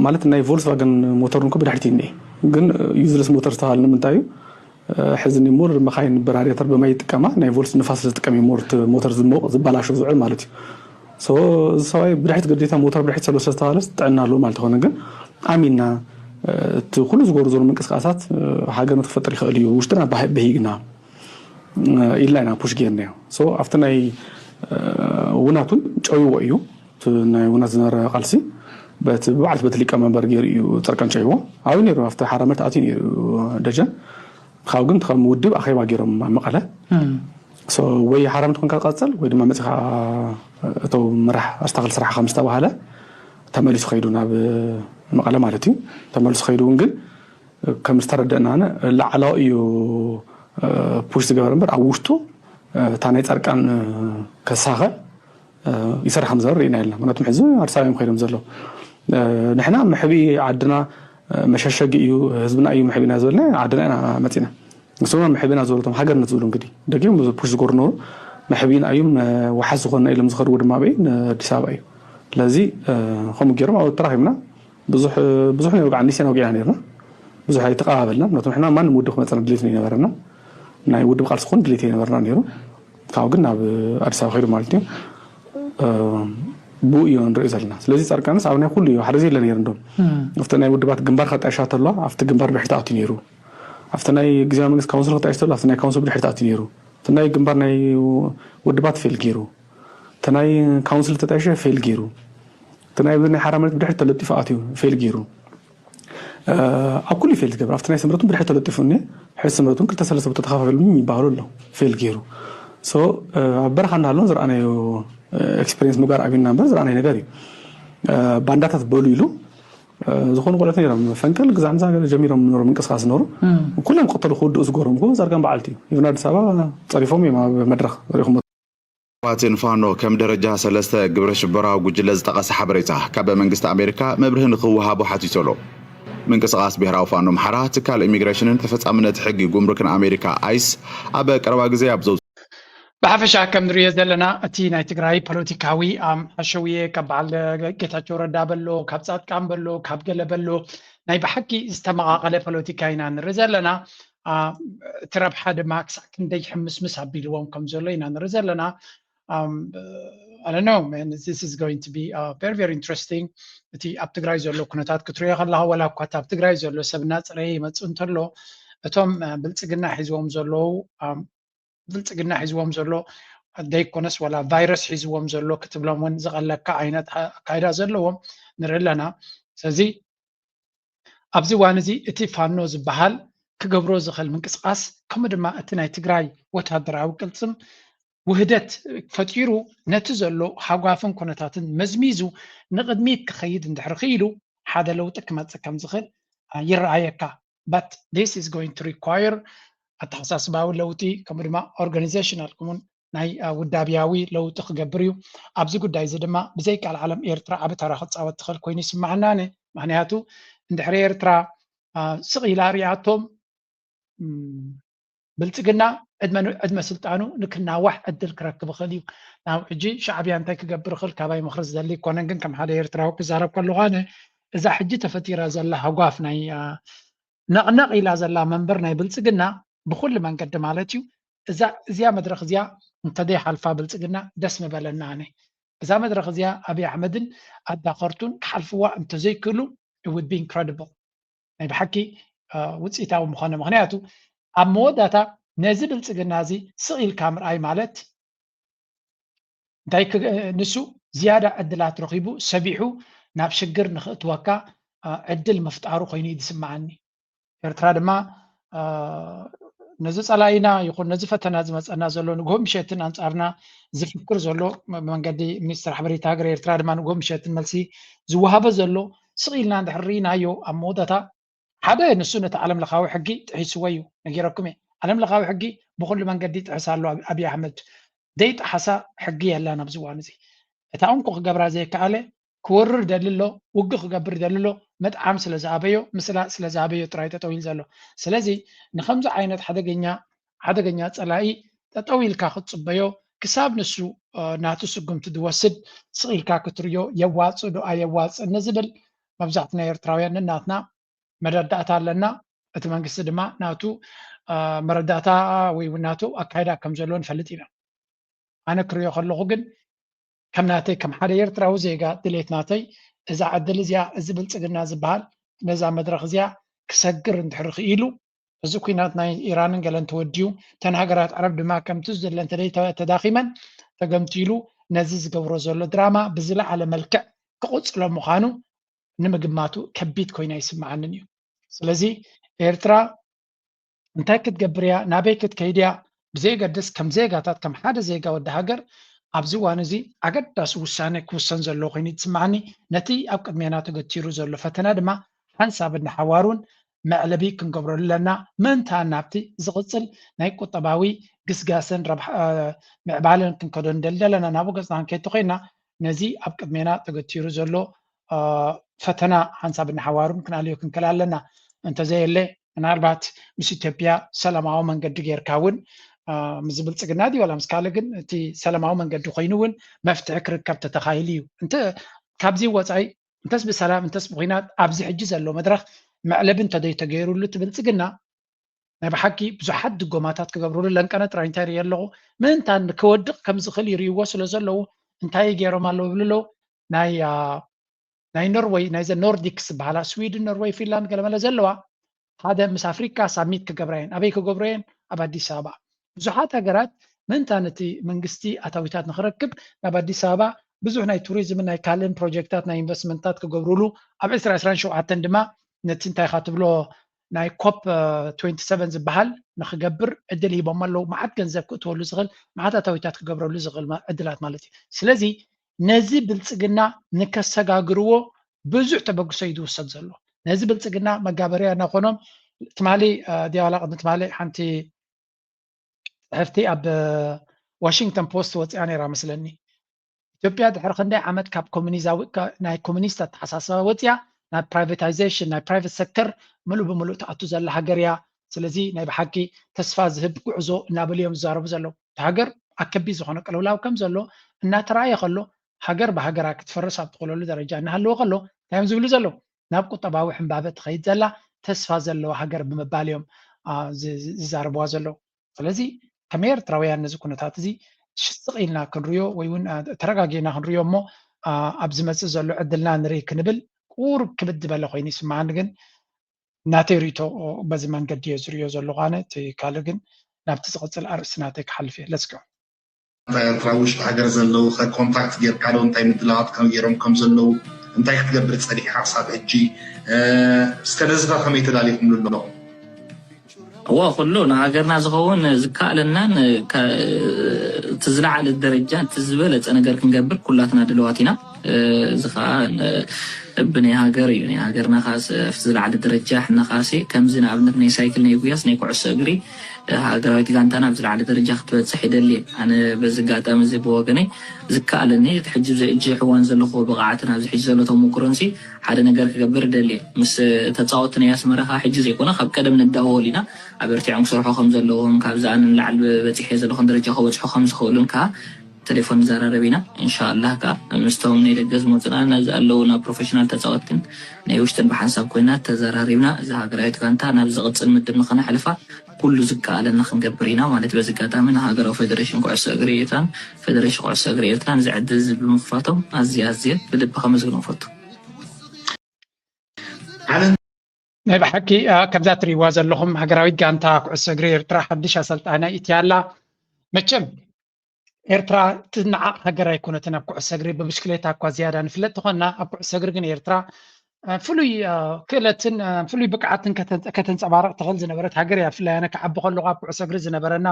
ማለት ናይ ቮልስቫገን ሞተር ንኮ ብድሕሪት እኒኤ ግን ዩዝለስ ሞተር ዝተባሃለ ንምንታይ እዩ? ሕዚ ሞር መካይን ብራድያተር ብማይ ይጥቀማ ናይ ቮልስ ንፋስ ዝጥቀም እዩ ሞር እቲ ሞተር ዝሞቕ ዝበላሾ ዝውዕል ማለት እዩ። So እዚ ሰብኣይ ብድሕሪት ግዴታ ሞተር ብድሕሪት ዘሎ ስለዝተባሃለ ጥዕና ኣለዎ ማለት ኣይኮነ ግን ኣሚንና እቲ ኩሉ ዝገብሩ ዘሎ ምንቅስቃሳት ሃገር ክትፈጥር ይኽእል እዩ ውሽጥና በሂግና ኢልና ኢና ፑሽ ጌርናዮ። So ኣብቲ ናይ ውናት እውን ጨውዎ እዩ። እቲ ናይ ውናት ዝነበረ ቃልሲ በቲ ብባዕልቲ በቲ ሊቀመንበር ገይሩ እዩ ፃድቃን ጨይዎ ኣብኡ ነይሩ ኣብቲ ሓራ መርት ኣትዩ ነይሩ ደጀን ካብኡ ግን ከም ውድብ ኣኼባ ገይሮም ኣብ መቐለ So ወይ ሓራ መርት ኮንካ ትቐፅል ወይ ድማ መፂኻ እቶ መራሕ ኣስታክል ስራሕ ከም ዝተባሃለ ተመሊሱ ከይዱ ናብ መቐለ ማለት እዩ። ተመሊሱ ከይዱ እውን ግን ከም ዝተረደእና ላዕላዊ እዩ ፑሽ ዝገበር እምበር ኣብ ውሽጡ እታ ናይ ፃድቃን ከሳኸ ይሰርሕ ከም ዘሎ ርኢና የለና። ምክንያቱም ሕዚ ኣዲስ ኣበባ እዮም ከይዶም ዘለዉ። ንሕና መሕብኢ ዓድና መሸሸጊ እዩ ህዝብና እዩ መሕብኢና ዝበልና ዓድና ኢና መፂና። ንሶም መሕብኢና ዝበሉ እቶም ሃገርነት ዝብሉ እንግዲህ ደጊም ፑሽ ዝገብሩ ነበሩ። መሕብኢና እዩ ወሓስ ዝኾንና ኢሎም ዝኸድዎ ድማ ኣበይ ንኣዲስ ኣበባ እዩ። ስለዚ ከምኡ ገይሮም ኣብ ተራኺብና ብዙሕ ብዙሕ ናይ ወግዓን ኒስያን ወጊዕና ነርና። ብዙሕ ኣይተቐባበልና። ምክንያቱ ንሕና ማንም ውድብ ክመፀና ድሌት ኣይነበረና። ናይ ውድብ ቃልሲ ክኾን ድሌት ኣይነበረና ነይሩ። ካብኡ ግን ናብ ኣዲስ ኣበባ ከይዱ ማለት እዩ። ብኡ እዩ ንሪኦ ዘለና። ስለዚ ፃድቃንስ ኣብ ናይ ኩሉ እዩ ሓደ ዘየለ ነይሩ። እንዶም ኣብቲ ናይ ውድባት ግንባር ከጣይሻ ተሎ ኣብቲ ግንባር ብድሕሪ ተኣትዩ ነይሩ። ኣብቲ ናይ ግዜያዊ መንግስቲ ካውንስል ከጣይሽ ተሎ ኣብቲ ናይ ካውንስል ብድሕሪ ተኣትዩ ነይሩ። እቲ ናይ ግንባር ናይ ውድባት ፌል ገይሩ። እቲ ናይ ካውንስል ተጣይሸ ፌል ገይሩ። እቲ ናይ ናይ ሓራ መሬት ብድሕሪ ተለጢፉ ኣትዩ ፌል ገይሩ። ኣብ ኩሉ ፌል ዝገብር ኣብቲ ናይ ስምረቱን ብድሕሪ ተለጢፉ እኒ ሕዚ ስምረቱን ክልተ ሰለስተ ቦታ ተኸፋፊሉ ይበሃሉ ኣሎ ፌል ገይሩ። So ኣብ በረኻ እንዳሃለውን ዝረኣናዮ ኤክስፔሪንስ ምግባር ኣብዩና እምበር ዝረኣናዮ ነገር እዩ። ባንዳታት በሉ ኢሉ ዝኾኑ ቆልዑት ነይሮም ፈንቅል ግዛዕ ምዛ ገለ ጀሚሮም ነበሩ ምንቅስቃስ ነበሩ። ኩሎም ክቕተሉ ክውድኡ ዝገበሮም እኮ ፃድቃን በዓልቲ እዩ። ኢቭን ኣዲስ ኣበባ ፀሪፎም እዮም ኣብ መድረኽ ሪኹም ባትን ፋኖ ከም ደረጃ ሰለስተ ግብረ ሽበራዊ ጉጅለ ዝጠቐሰ ሓበሬታ ካብ መንግስቲ ኣሜሪካ መብርሂ ንክወሃቦ ሓቲቱ ኣሎ። ምንቅስቓስ ብሄራዊ ፋኖ ኣምሓራ ትካል ኢሚግሬሽንን ተፈፃምነት ሕጊ ጉምሩክን ኣሜሪካ ኣይስ ኣብ ቀረባ ግዜ ኣብ ዘው ብሓፈሻ ከም ንሪኦ ዘለና እቲ ናይ ትግራይ ፖለቲካዊ ኣም ሓሸውየ ካብ በዓል ጌታቸው ረዳ በሎ ካብ ፃድቃን በሎ ካብ ገለ በሎ ናይ ብሓቂ ዝተመቓቐለ ፖለቲካ ኢና ንርኢ ዘለና። እቲ ረብሓ ድማ ክሳዕ ክንደይ ሕምስምስ ኣቢልዎም ከም ዘሎ ኢና ንርኢ ዘለና። I don't know, man. This is going to be uh, very, very interesting. እቲ ኣብ ትግራይ ዘሎ ኩነታት ክትሪኦ ከለካ ወላ እኳ ኣብ ትግራይ ዘሎ ሰብ እናፅረየ ይመፅእ እንተሎ እቶም ብልፅግና ሒዝዎም ዘለዉ ብልፅግና ሒዝዎም ዘሎ ዘይኮነስ ዋላ ቫይረስ ሒዝዎም ዘሎ ክትብሎም እውን ዝቐለካ ዓይነት ኣካይዳ ዘለዎም ንርኢ ኣለና። ስለዚ ኣብዚ እዋን እዚ እቲ ፋኖ ዝበሃል ክገብሮ ዝኽእል ምንቅስቃስ ከምኡ ድማ እቲ ናይ ትግራይ ወታደራዊ ቅልፅም ውህደት ፈጢሩ ነቲ ዘሎ ሃጓፍን ኩነታትን መዝሚዙ ንቕድሚት ክኸይድ እንድሕር ክኢሉ ሓደ ለውጢ ክመፅእ ከም ዝኽእል ይረኣየካ። But this is going to require ኣተሓሳስባዊ ለውጢ ከምኡ ድማ ኦርጋኒዜሽናል ከምኡ ናይ ውዳብያዊ ለውጢ ክገብር እዩ። ኣብዚ ጉዳይ እዚ ድማ ብዘይ ቃል ዓለም ኤርትራ ዓቢ ተራ ክፃወት ትኽእል ኮይኑ ይስማዓና። ኣነ ምክንያቱ እንድሕሪ ኤርትራ ስቕ ኢላ ሪኣቶም ብልፅግና ዕድመ ስልጣኑ ንክናዋሕ ዕድል ክረክብ ይኽእል እዩ። ናብ ሕጂ ሻዕብያ እንታይ ክገብር ይኽእል ካባይ ምኽሪ ዝደሊ ኣይኮነን፣ ግን ከም ሓደ ኤርትራዊ ክዛረብ ከለኹ ኣነ እዛ ሕጂ ተፈጢራ ዘላ ሃጓፍ ናይ ነቕነቕ ኢላ ዘላ መንበር ናይ ብልፅግና ብኩሉ መንገዲ ማለት እዩ እዛ እዚኣ መድረኽ እዚኣ እንተደይ ሓልፋ ብልፅግና ደስ ምበለና ኣነ። እዛ መድረኽ እዚኣ ኣብይ ኣሕመድን ኣዳኸርቱን ክሓልፍዋ እንተዘይክእሉ it would be incredible ናይ ብሓቂ ውፅኢታዊ ምኾነ። ምክንያቱ ኣብ መወዳእታ ነዚ ብልፅግና እዚ ስቕ ኢልካ ምርኣይ ማለት እንታይ ንሱ ዝያዳ ዕድላት ረኺቡ ሰቢሑ ናብ ሽግር ንኽእትወካ ዕድል ምፍጣሩ ኮይኑ እዩ ዝስምዓኒ። ኤርትራ ድማ ነዚ ጸላኢና ይኹን ነዚ ፈተና ዝመጸና ዘሎ ንግሆ ምሸትን ኣንጻርና ዝፍክር ዘሎ መንገዲ፣ ሚኒስትር ሓበሬታ ሃገር ኤርትራ ድማ ንግሆ ምሸትን መልሲ ዝወሃበ ዘሎ ስቕ ኢልና እንድሕር ርኢናዮ፣ ኣብ መወዳእታ ሓደ ንሱ ነቲ ዓለም ለኻዊ ሕጊ ጥሒስዎ እዩ፣ ነጊረኩም እየ። ዓለም ለኻዊ ሕጊ ብኹሉ መንገዲ ይጥሕስ ኣሎ። ኣብይ ኣሕመድ ዘይጠሓሳ ሕጊ የላን ኣብዚ እዋን እዚ። እታ እንኮ ክገብራ ዘይከኣለ፣ ክወርር ደሊ ኣሎ፣ ውግእ ክገብር ደሊ ኣሎ፣ ምጥዓም ስለ ዝኣበዮ፣ ምስላጥ ስለ ዝኣበዮ ጥራይ ጠጠው ኢሉ ዘሎ። ስለዚ ንከምዚ ዓይነት ሓደገኛ ሓደገኛ ጸላኢ ጠጠው ኢልካ ክትጽበዮ፣ ክሳብ ንሱ ናቱ ስጉምቲ ዝወስድ ስቕ ኢልካ ክትርዮ የዋጽእ ዶ ኣየዋጽእ ንዝብል መብዛሕትና ኤርትራውያን ነናትና መረዳእታ ኣለና። እቲ መንግስቲ ድማ ናቱ መረዳእታ ወይ እውን ናቱ ኣካይዳ ከም ዘሎ ንፈልጥ ኢና። ኣነ ክሪኦ ከለኹ ግን ከም ናተይ ከም ሓደ ኤርትራዊ ዜጋ ድሌት ናተይ እዛ ዕድል እዚኣ፣ እዚ ብልጽግና ዝበሃል ነዛ መድረኽ እዚኣ ክሰግር እንድሕር ክኢሉ፣ እዚ ኩናት ናይ ኢራንን ገለን ተወዲኡ፣ እተን ሃገራት ዓረብ ድማ ከምቲ ዝድለ እንተደይ ተዳኺመን ተገምቲሉ ነዚ ዝገብሮ ዘሎ ድራማ ብዝለዓለ መልክዕ ክቕጽሎ ምዃኑ ንምግማቱ ከቢድ ኮይኑ ኣይስምዓንን እዩ። ስለዚ ኤርትራ እንታይ ክትገብር እያ፣ ናበይ ክትከይድ እያ ብዘየገድስ፣ ከም ዜጋታት፣ ከም ሓደ ዜጋ ወዲ ሃገር ኣብዚ እዋን እዚ ኣገዳሲ ውሳነ ክውሰን ዘለዎ ኮይኑ ዝስምዓኒ። ነቲ ኣብ ቅድሜና ተገቲሩ ዘሎ ፈተና ድማ ሓንሳብ እናሓዋሩን መዕለቢ ክንገብረሉ ኣለና። ምእንታን ናብቲ ዝቕጽል ናይ ቁጠባዊ ግስጋሰን ምዕባለን ክንከዶ ንደሊ ዘለና ናብኡ ገጽና ክንከይድ ተኾይንና፣ ነዚ ኣብ ቅድሜና ተገቲሩ ዘሎ ፈተና ሓንሳብ እናሓዋሩን ክንኣልዮ ክንክእል ኣለና። እንተዘየለ ምናልባት ምስ ኢትዮጵያ ሰላማዊ መንገዲ ጌርካ እውን፣ ምስ ብልጽግና ድዩ ዋላ ምስ ካልእ፣ ግን እቲ ሰላማዊ መንገዲ ኮይኑ እውን መፍትሒ ክርከብ ተተኻይሉ እዩ። እንተ ካብዚ ወጻኢ እንተስ ብሰላም እንተስ ብኹናት ኣብዚ ሕጂ ዘሎ መድረኽ መዕለቢ እንተዘይተገይሩሉ፣ እቲ ብልጽግና ናይ ብሓቂ ብዙሓት ድጎማታት ክገብሩሉ ለንቀነ ጥራይ እንታይ ርኢ ኣለኹ፣ ምእንታን ክወድቕ ከም ዝኽእል ይርእይዎ ስለ ዘለዉ እንታይ ገይሮም ኣለዉ ይብሉ ኣለዉ። ናይ ናይ ኖርወይ፣ ናይዘ ኖርዲክስ ዝበሃላ፣ ስዊድን፣ ኖርወይ፣ ፊንላንድ ገለመለ ዘለዋ፣ ሓደ ምስ ኣፍሪካ ሳሚት ክገብራ እየን። ኣበይ ክገብሮ እየን? ኣብ ኣዲስ ኣበባ። ብዙሓት ሃገራት ምእንታን እቲ መንግስቲ ኣታዊታት ንክረክብ ናብ ኣዲስ ኣበባ ብዙሕ ናይ ቱሪዝምን ናይ ካልእን ፕሮጀክታት ናይ ኢንቨስትመንታት ክገብሩሉ፣ ኣብ ዕስራ ዕስራን ሸውዓተን ድማ ነቲ እንታይ ኢኻ ትብሎ ናይ ኮፕ ትዌንቲ ሰቨን ዝበሃል ንክገብር ዕድል ሂቦም ኣለዉ። መዓት ገንዘብ ክእትወሉ ዝኽእል፣ መዓት ኣታዊታት ክገብረሉ ዝኽእል ዕድላት ማለት እዩ። ስለዚ ነዚ ብልጽግና ንከሰጋግርዎ ብዙሕ ተበግሶ እዩ ዝውሰድ ዘሎ። ነዚ ብልጽግና መጋበርያ እናኾኖም፣ ትማሊ ድያዋላ ቅድሚ ትማሊ ሓንቲ ጽሕፍቲ ኣብ ዋሽንግተን ፖስት ወፂኣ ነይራ መስለኒ። ኢትዮጵያ ድሕሪ ክንደይ ዓመት ካብ ኮሚኒዛዊ ናይ ኮሚኒስት ኣተሓሳስባ ወፂኣ ናብ ፕራይቬታይዜሽን፣ ናይ ፕራይቬት ሴክተር ምሉእ ብምሉእ ትኣቱ ዘላ ሃገር እያ። ስለዚ ናይ ብሓቂ ተስፋ ዝህብ ጉዕዞ እናበሉ እዮም ዝዛረቡ ዘለዉ። እቲ ሃገር ኣብ ከቢድ ዝኾነ ቅልውላው ከም ዘሎ እናተረኣየ ከሎ፣ ሃገር ብሃገራ ክትፈርስ ኣብ ትኽእለሉ ደረጃ እናሃለወ ከሎ እንታይ እዮም ዝብሉ ዘለዉ? ናብ ቁጠባዊ ሕምባበ ትኸይድ ዘላ ተስፋ ዘለዋ ሃገር ብምባል እዮም ዝዛረብዋ ዘለዉ። ስለዚ ከም ኤርትራውያን ነዚ ኩነታት እዚ ሽስቕ ኢልና ክንሪዮ ወይ እውን ተረጋጊና ክንሪዮ እሞ ኣብ ዝመፅእ ዘሎ ዕድልና ንርኢ ክንብል ቁሩብ ክብድ ዝበለ ኮይኑ ይስምዓኒ። ግን ናተይ ርእይቶ በዚ መንገዲ እየ ዝርእዮ ዘለኹ። ኣነ እቲ ካልእ ግን ናብቲ ዝቕፅል ኣርእስቲ ናተይ ክሓልፍ እየ። ለስኪ ኤርትራ ውሽጢ ሃገር ዘለዉ ኮንታክት ጌርካ ዶ እንታይ ምድላዋት ከም ገይሮም ከም ዘለዉ እንታይ ክትገብር ጸኒሕካ ክሳብ ሕጂ እስከ ነዚ ከ ከመይ ተዳሊኹምሉ ኣለኹም? እዎ ኩሉ ንሃገርና ዝኸውን ዝከኣለናን እቲ ዝለዓለ ደረጃ እቲ ዝበለፀ ነገር ክንገብር ኩላትና ድልዋት ኢና። እዚ ከዓ ብናይ ሃገር እዩ ናይ ሃገርና ካስ ኣብቲ ዝለዓለ ደረጃ ሕና ካሴ ከምዚ ንኣብነት ናይ ሳይክል ናይ ጉያስ ናይ ኩዕሶ እግሪ ሃገራዊት ጋንታና ኣብ ዝለዓለ ደረጃ ክትበፅሕ ይደሊ። ኣነ በዚ ኣጋጣሚ እዚ ብወገነይ ዝከኣለኒ እቲ ሕጂ ኣብዚ ሕጂ ሕዋን ዘለኹ ብቕዓትን ኣብዚ ሕጂ ዘሎ ተሞክሮንሲ ሓደ ነገር ክገብር ይደሊ። ምስ ተፃወትቲ ናይ ኣስመራ ከዓ ሕጂ ዘይኮነ ካብ ቀደም ንዳወል ኢና ኣበርቲዖም ክሰርሑ ከም ዘለዎም ካብዚ ኣነ ንላዕሊ በፂሐ ዘለኹን ደረጃ ክበፅሑ ከም ዝኽእሉን ከዓ ተሌፎን ንዘራረብ ኢና። እንሻኣላህ ከዓ ምስቶም ናይ ደገ ዝመፁና ነዚ ኣለዉ ናብ ፕሮፌሽናል ተፃወትትን ናይ ውሽጥን ብሓንሳብ ኮይና ተዘራሪብና እዛ ሃገራዊት ጋንታ ናብ ዝቕፅል ምድብ ንኸነሕልፋ ኩሉ ዝከኣለና ክንገብር ኢና ማለት በዚ ኣጋጣሚ ንሃገራዊ ፌደሬሽን ኩዕሶ እግሪ ኤርትራን ፌደሬሽን ኩዕሶ እግሪ ኤርትራን እዚ ዕድል እዚ ብምኽፋቶም ኣዝየ ኣዝየ ብልቢ ከመስግኖም እፈቱ። ናይ ብሓቂ ከምዛ ትሪእዋ ዘለኹም ሃገራዊት ጋንታ ኩዕሶ እግሪ ኤርትራ ሓድሽ ኣሰልጣናይ ኢትያ ኣላ። መቸም ኤርትራ ትነዓቕ ሃገር ኣይኮነትን ኣብ ኩዕሶ እግሪ። ብብሽክሌታ እኳ ዝያዳ ንፍለጥ ተኾንና ኣብ ኩዕሶ እግሪ ግን ኤርትራ ፍሉይ ክእለትን ፍሉይ ብቅዓትን ከተንፀባረቕ ትኽእል ዝነበረት ሃገር እያ። ብፍላይ ኣነ ክዓቢ ከለኹ ኣብ ኩዕሶ እግሪ ዝነበረና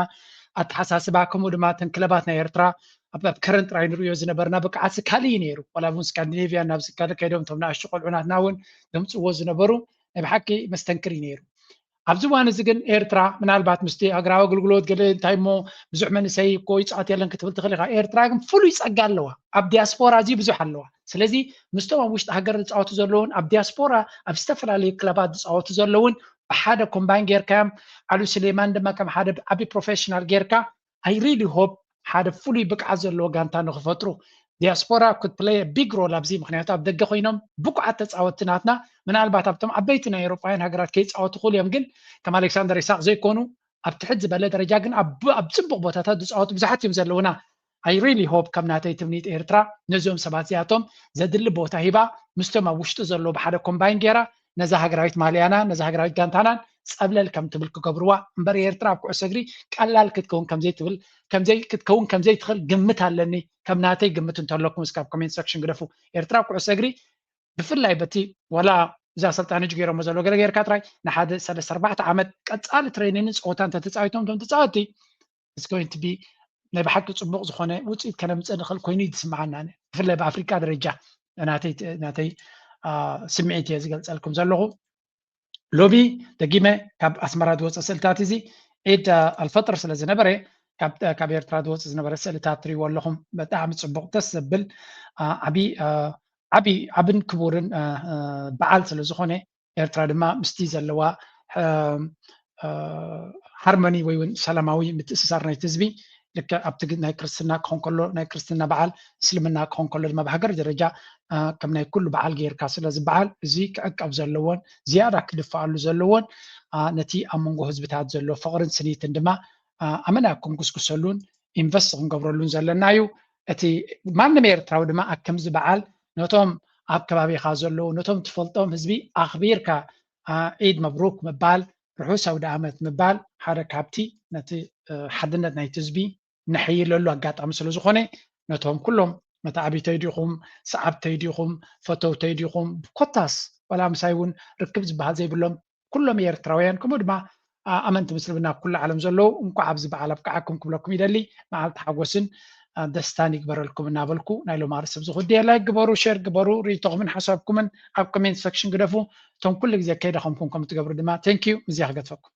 ኣተሓሳስባ፣ ከምኡ ድማ እተን ክለባት ናይ ኤርትራ ኣብ ከረን ጥራይ ንርእዮ ዝነበርና ብቅዓት ካልእ እዩ ነይሩ። ዋላ እውን ስካንዲኔቪያ ናብ ዝካለ ከይዶም እቶም ንኣሽቱ ቆልዑ ናትና እውን ዘምፅዎ ዝነበሩ ናይ ብሓቂ መስተንክር እዩ ነይሩ። ኣብዚ እዋን እዚ ግን ኤርትራ ምናልባት ምስቲ ሃገራዊ ኣገልግሎት ገለ እንታይ እሞ ብዙሕ መንእሰይ እኮ ይፃወት የለን ክትብል ትኽእል ኢኻ። ኤርትራ ግን ፍሉይ ፀጋ ኣለዋ። ኣብ ዲያስፖራ ኣዝዩ ብዙሕ ኣለዋ። ስለዚ ምስቶም ኣብ ውሽጢ ሃገር ዝፃወቱ ዘለውን ኣብ ዲያስፖራ ኣብ ዝተፈላለዩ ክለባት ዝፃወቱ ዘለውን ብሓደ ኮምባይን ጌርካዮም፣ ዓሉ ስሌማን ድማ ከም ሓደ ዓቢ ፕሮፌሽናል ጌርካ፣ I really hope ሓደ ፍሉይ ብቅዓት ዘለዎ ጋንታ ንክፈጥሩ። ዲያስፖራ could play a big role ኣብዚ፣ ምክንያቱ ኣብ ደገ ኮይኖም ብቁዓት ተፃወትቲ ናትና ምናልባት ኣብቶም ዓበይቲ ናይ ኤውሮጳውያን ሃገራት ከይፃወቱ ክእሉ እዮም፣ ግን ከም ኣሌክሳንደር ኢሳቅ ዘይኮኑ ኣብ ትሕት ዝበለ ደረጃ ግን ኣብ ኣብ ፅቡቅ ቦታታት ዝፃወቱ ብዙሓት እዮም ዘለውና። I really hope ከም ናተይ ትምኒት ኤርትራ ነዚኦም ሰባት እዚኣቶም ዘድሊ ቦታ ሂባ ምስቶም ኣብ ውሽጢ ዘለዉ ብሓደ ኮምባይን ጌራ ነዛ ሃገራዊት ማልያና ነዛ ሃገራዊት ጋንታናን ፀብለል ከም ትብል ክገብርዋ እምበር ኤርትራ ኣብ ኩዕሶ እግሪ ቀላል ክትከውን ከምዘይትብል ከምዘይ ክትከውን ከምዘይትኽእል ግምት ኣለኒ። ከም ናተይ ግምት እንተለኩም እስካብ ኮሜንት ሰክሽን ግደፉ። ኤርትራ ኣብ ኩዕሶ እግሪ ብፍላይ በቲ ዋላ እዛ ኣሰልጣኒ ጅ ገይሮሞ ዘሎ ገለ ጌርካ ጥራይ ንሓደ ሰለስተ ኣርባዕተ ዓመት ቀጻሊ ትሬኒንን ፀወታ እንተተፃዊቶም እቶም ተፃወቲ it's going to be ናይ ብሓቂ ፅቡቅ ዝኾነ ውፅኢት ከነምፅእ ንኽእል ኮይኑ እዩ ዝስምዓና። ብፍላይ ብኣፍሪቃ ደረጃ ናተይ ናተይ ስምዒት እየ ዝገልፀልኩም ዘለኹ። ሎሚ ደጊመ ካብ ኣስመራ ዝወፀ ስእልታት እዚ ዒድ ኣልፈጥር ስለ ዝነበረ ካብ ኤርትራ ዝወፅእ ዝነበረ ስእልታት ትሪእዎ ኣለኹም። ብጣዕሚ ፅቡቅ ደስ ዘብል ዓቢ ዓቢ ዓብን ክቡርን በዓል ስለ ዝኾነ ኤርትራ ድማ ምስቲ ዘለዋ ሃርመኒ ወይ እውን ሰላማዊ ምትእስሳር ናይቲ ህዝቢ ልክዕ ኣብቲ ናይ ክርስትና ክኾን ከሎ ናይ ክርስትና በዓል እስልምና ክኾን ከሎ ድማ ብሃገር ደረጃ ከም ናይ ኩሉ በዓል ጌርካ ስለ ዝበዓል እዚ ክዕቀብ ዘለዎን ዝያዳ ክድፈኣሉ ዘለዎን ነቲ ኣብ መንጎ ህዝብታት ዘሎ ፍቕርን ስኒትን ድማ ኣመና ክንጉስጉሰሉን ኢንቨስት ክንገብረሉን ዘለና እዩ። እቲ ማንም ኤርትራዊ ድማ ኣብ ከምዚ በዓል ነቶም ኣብ ከባቢኻ ዘለዉ ነቶም ትፈልጦም ህዝቢ ኣኽቢርካ ዒድ መብሩክ ምባል ርሑስ ኣውደ ዓመት ምባል ሓደ ካብቲ ነቲ ሓድነት ናይቲ ህዝቢ ነሐይለሉ ኣጋጣሚ ስለ ዝኾነ ነቶም ኩሎም መታዕቢተይ ዲኹም ሰዓብተይ ዲኹም ፈተውተይ ዲኹም ኮታስ ዋላ ምሳይ እውን ርክብ ዝበሃል ዘይብሎም ኩሎም ኤርትራውያን ከምኡ ድማ ኣመንቲ ምስልምና ኣብ ኩሉ ዓለም ዘለዉ እንኳዕ ኣብዚ በዓል ኣብቅዓኩም ክብለኩም ይደሊ። መዓልቲ ሓጎስን ደስታን ይግበረልኩም እናበልኩ ናይ ሎማሪ ሰብ ዝኹድየ ላይክ ግበሩ፣ ሼር ግበሩ፣ ርእይቶኹምን ሓሳብኩምን ኣብ ኮሜንት ሰክሽን ግደፉ። እቶም ኩሉ ግዜ ከይደኸምኩም ከም ትገብሩ ድማ ቴንኪዩ። ምስዚኣ ክገድፈኩም።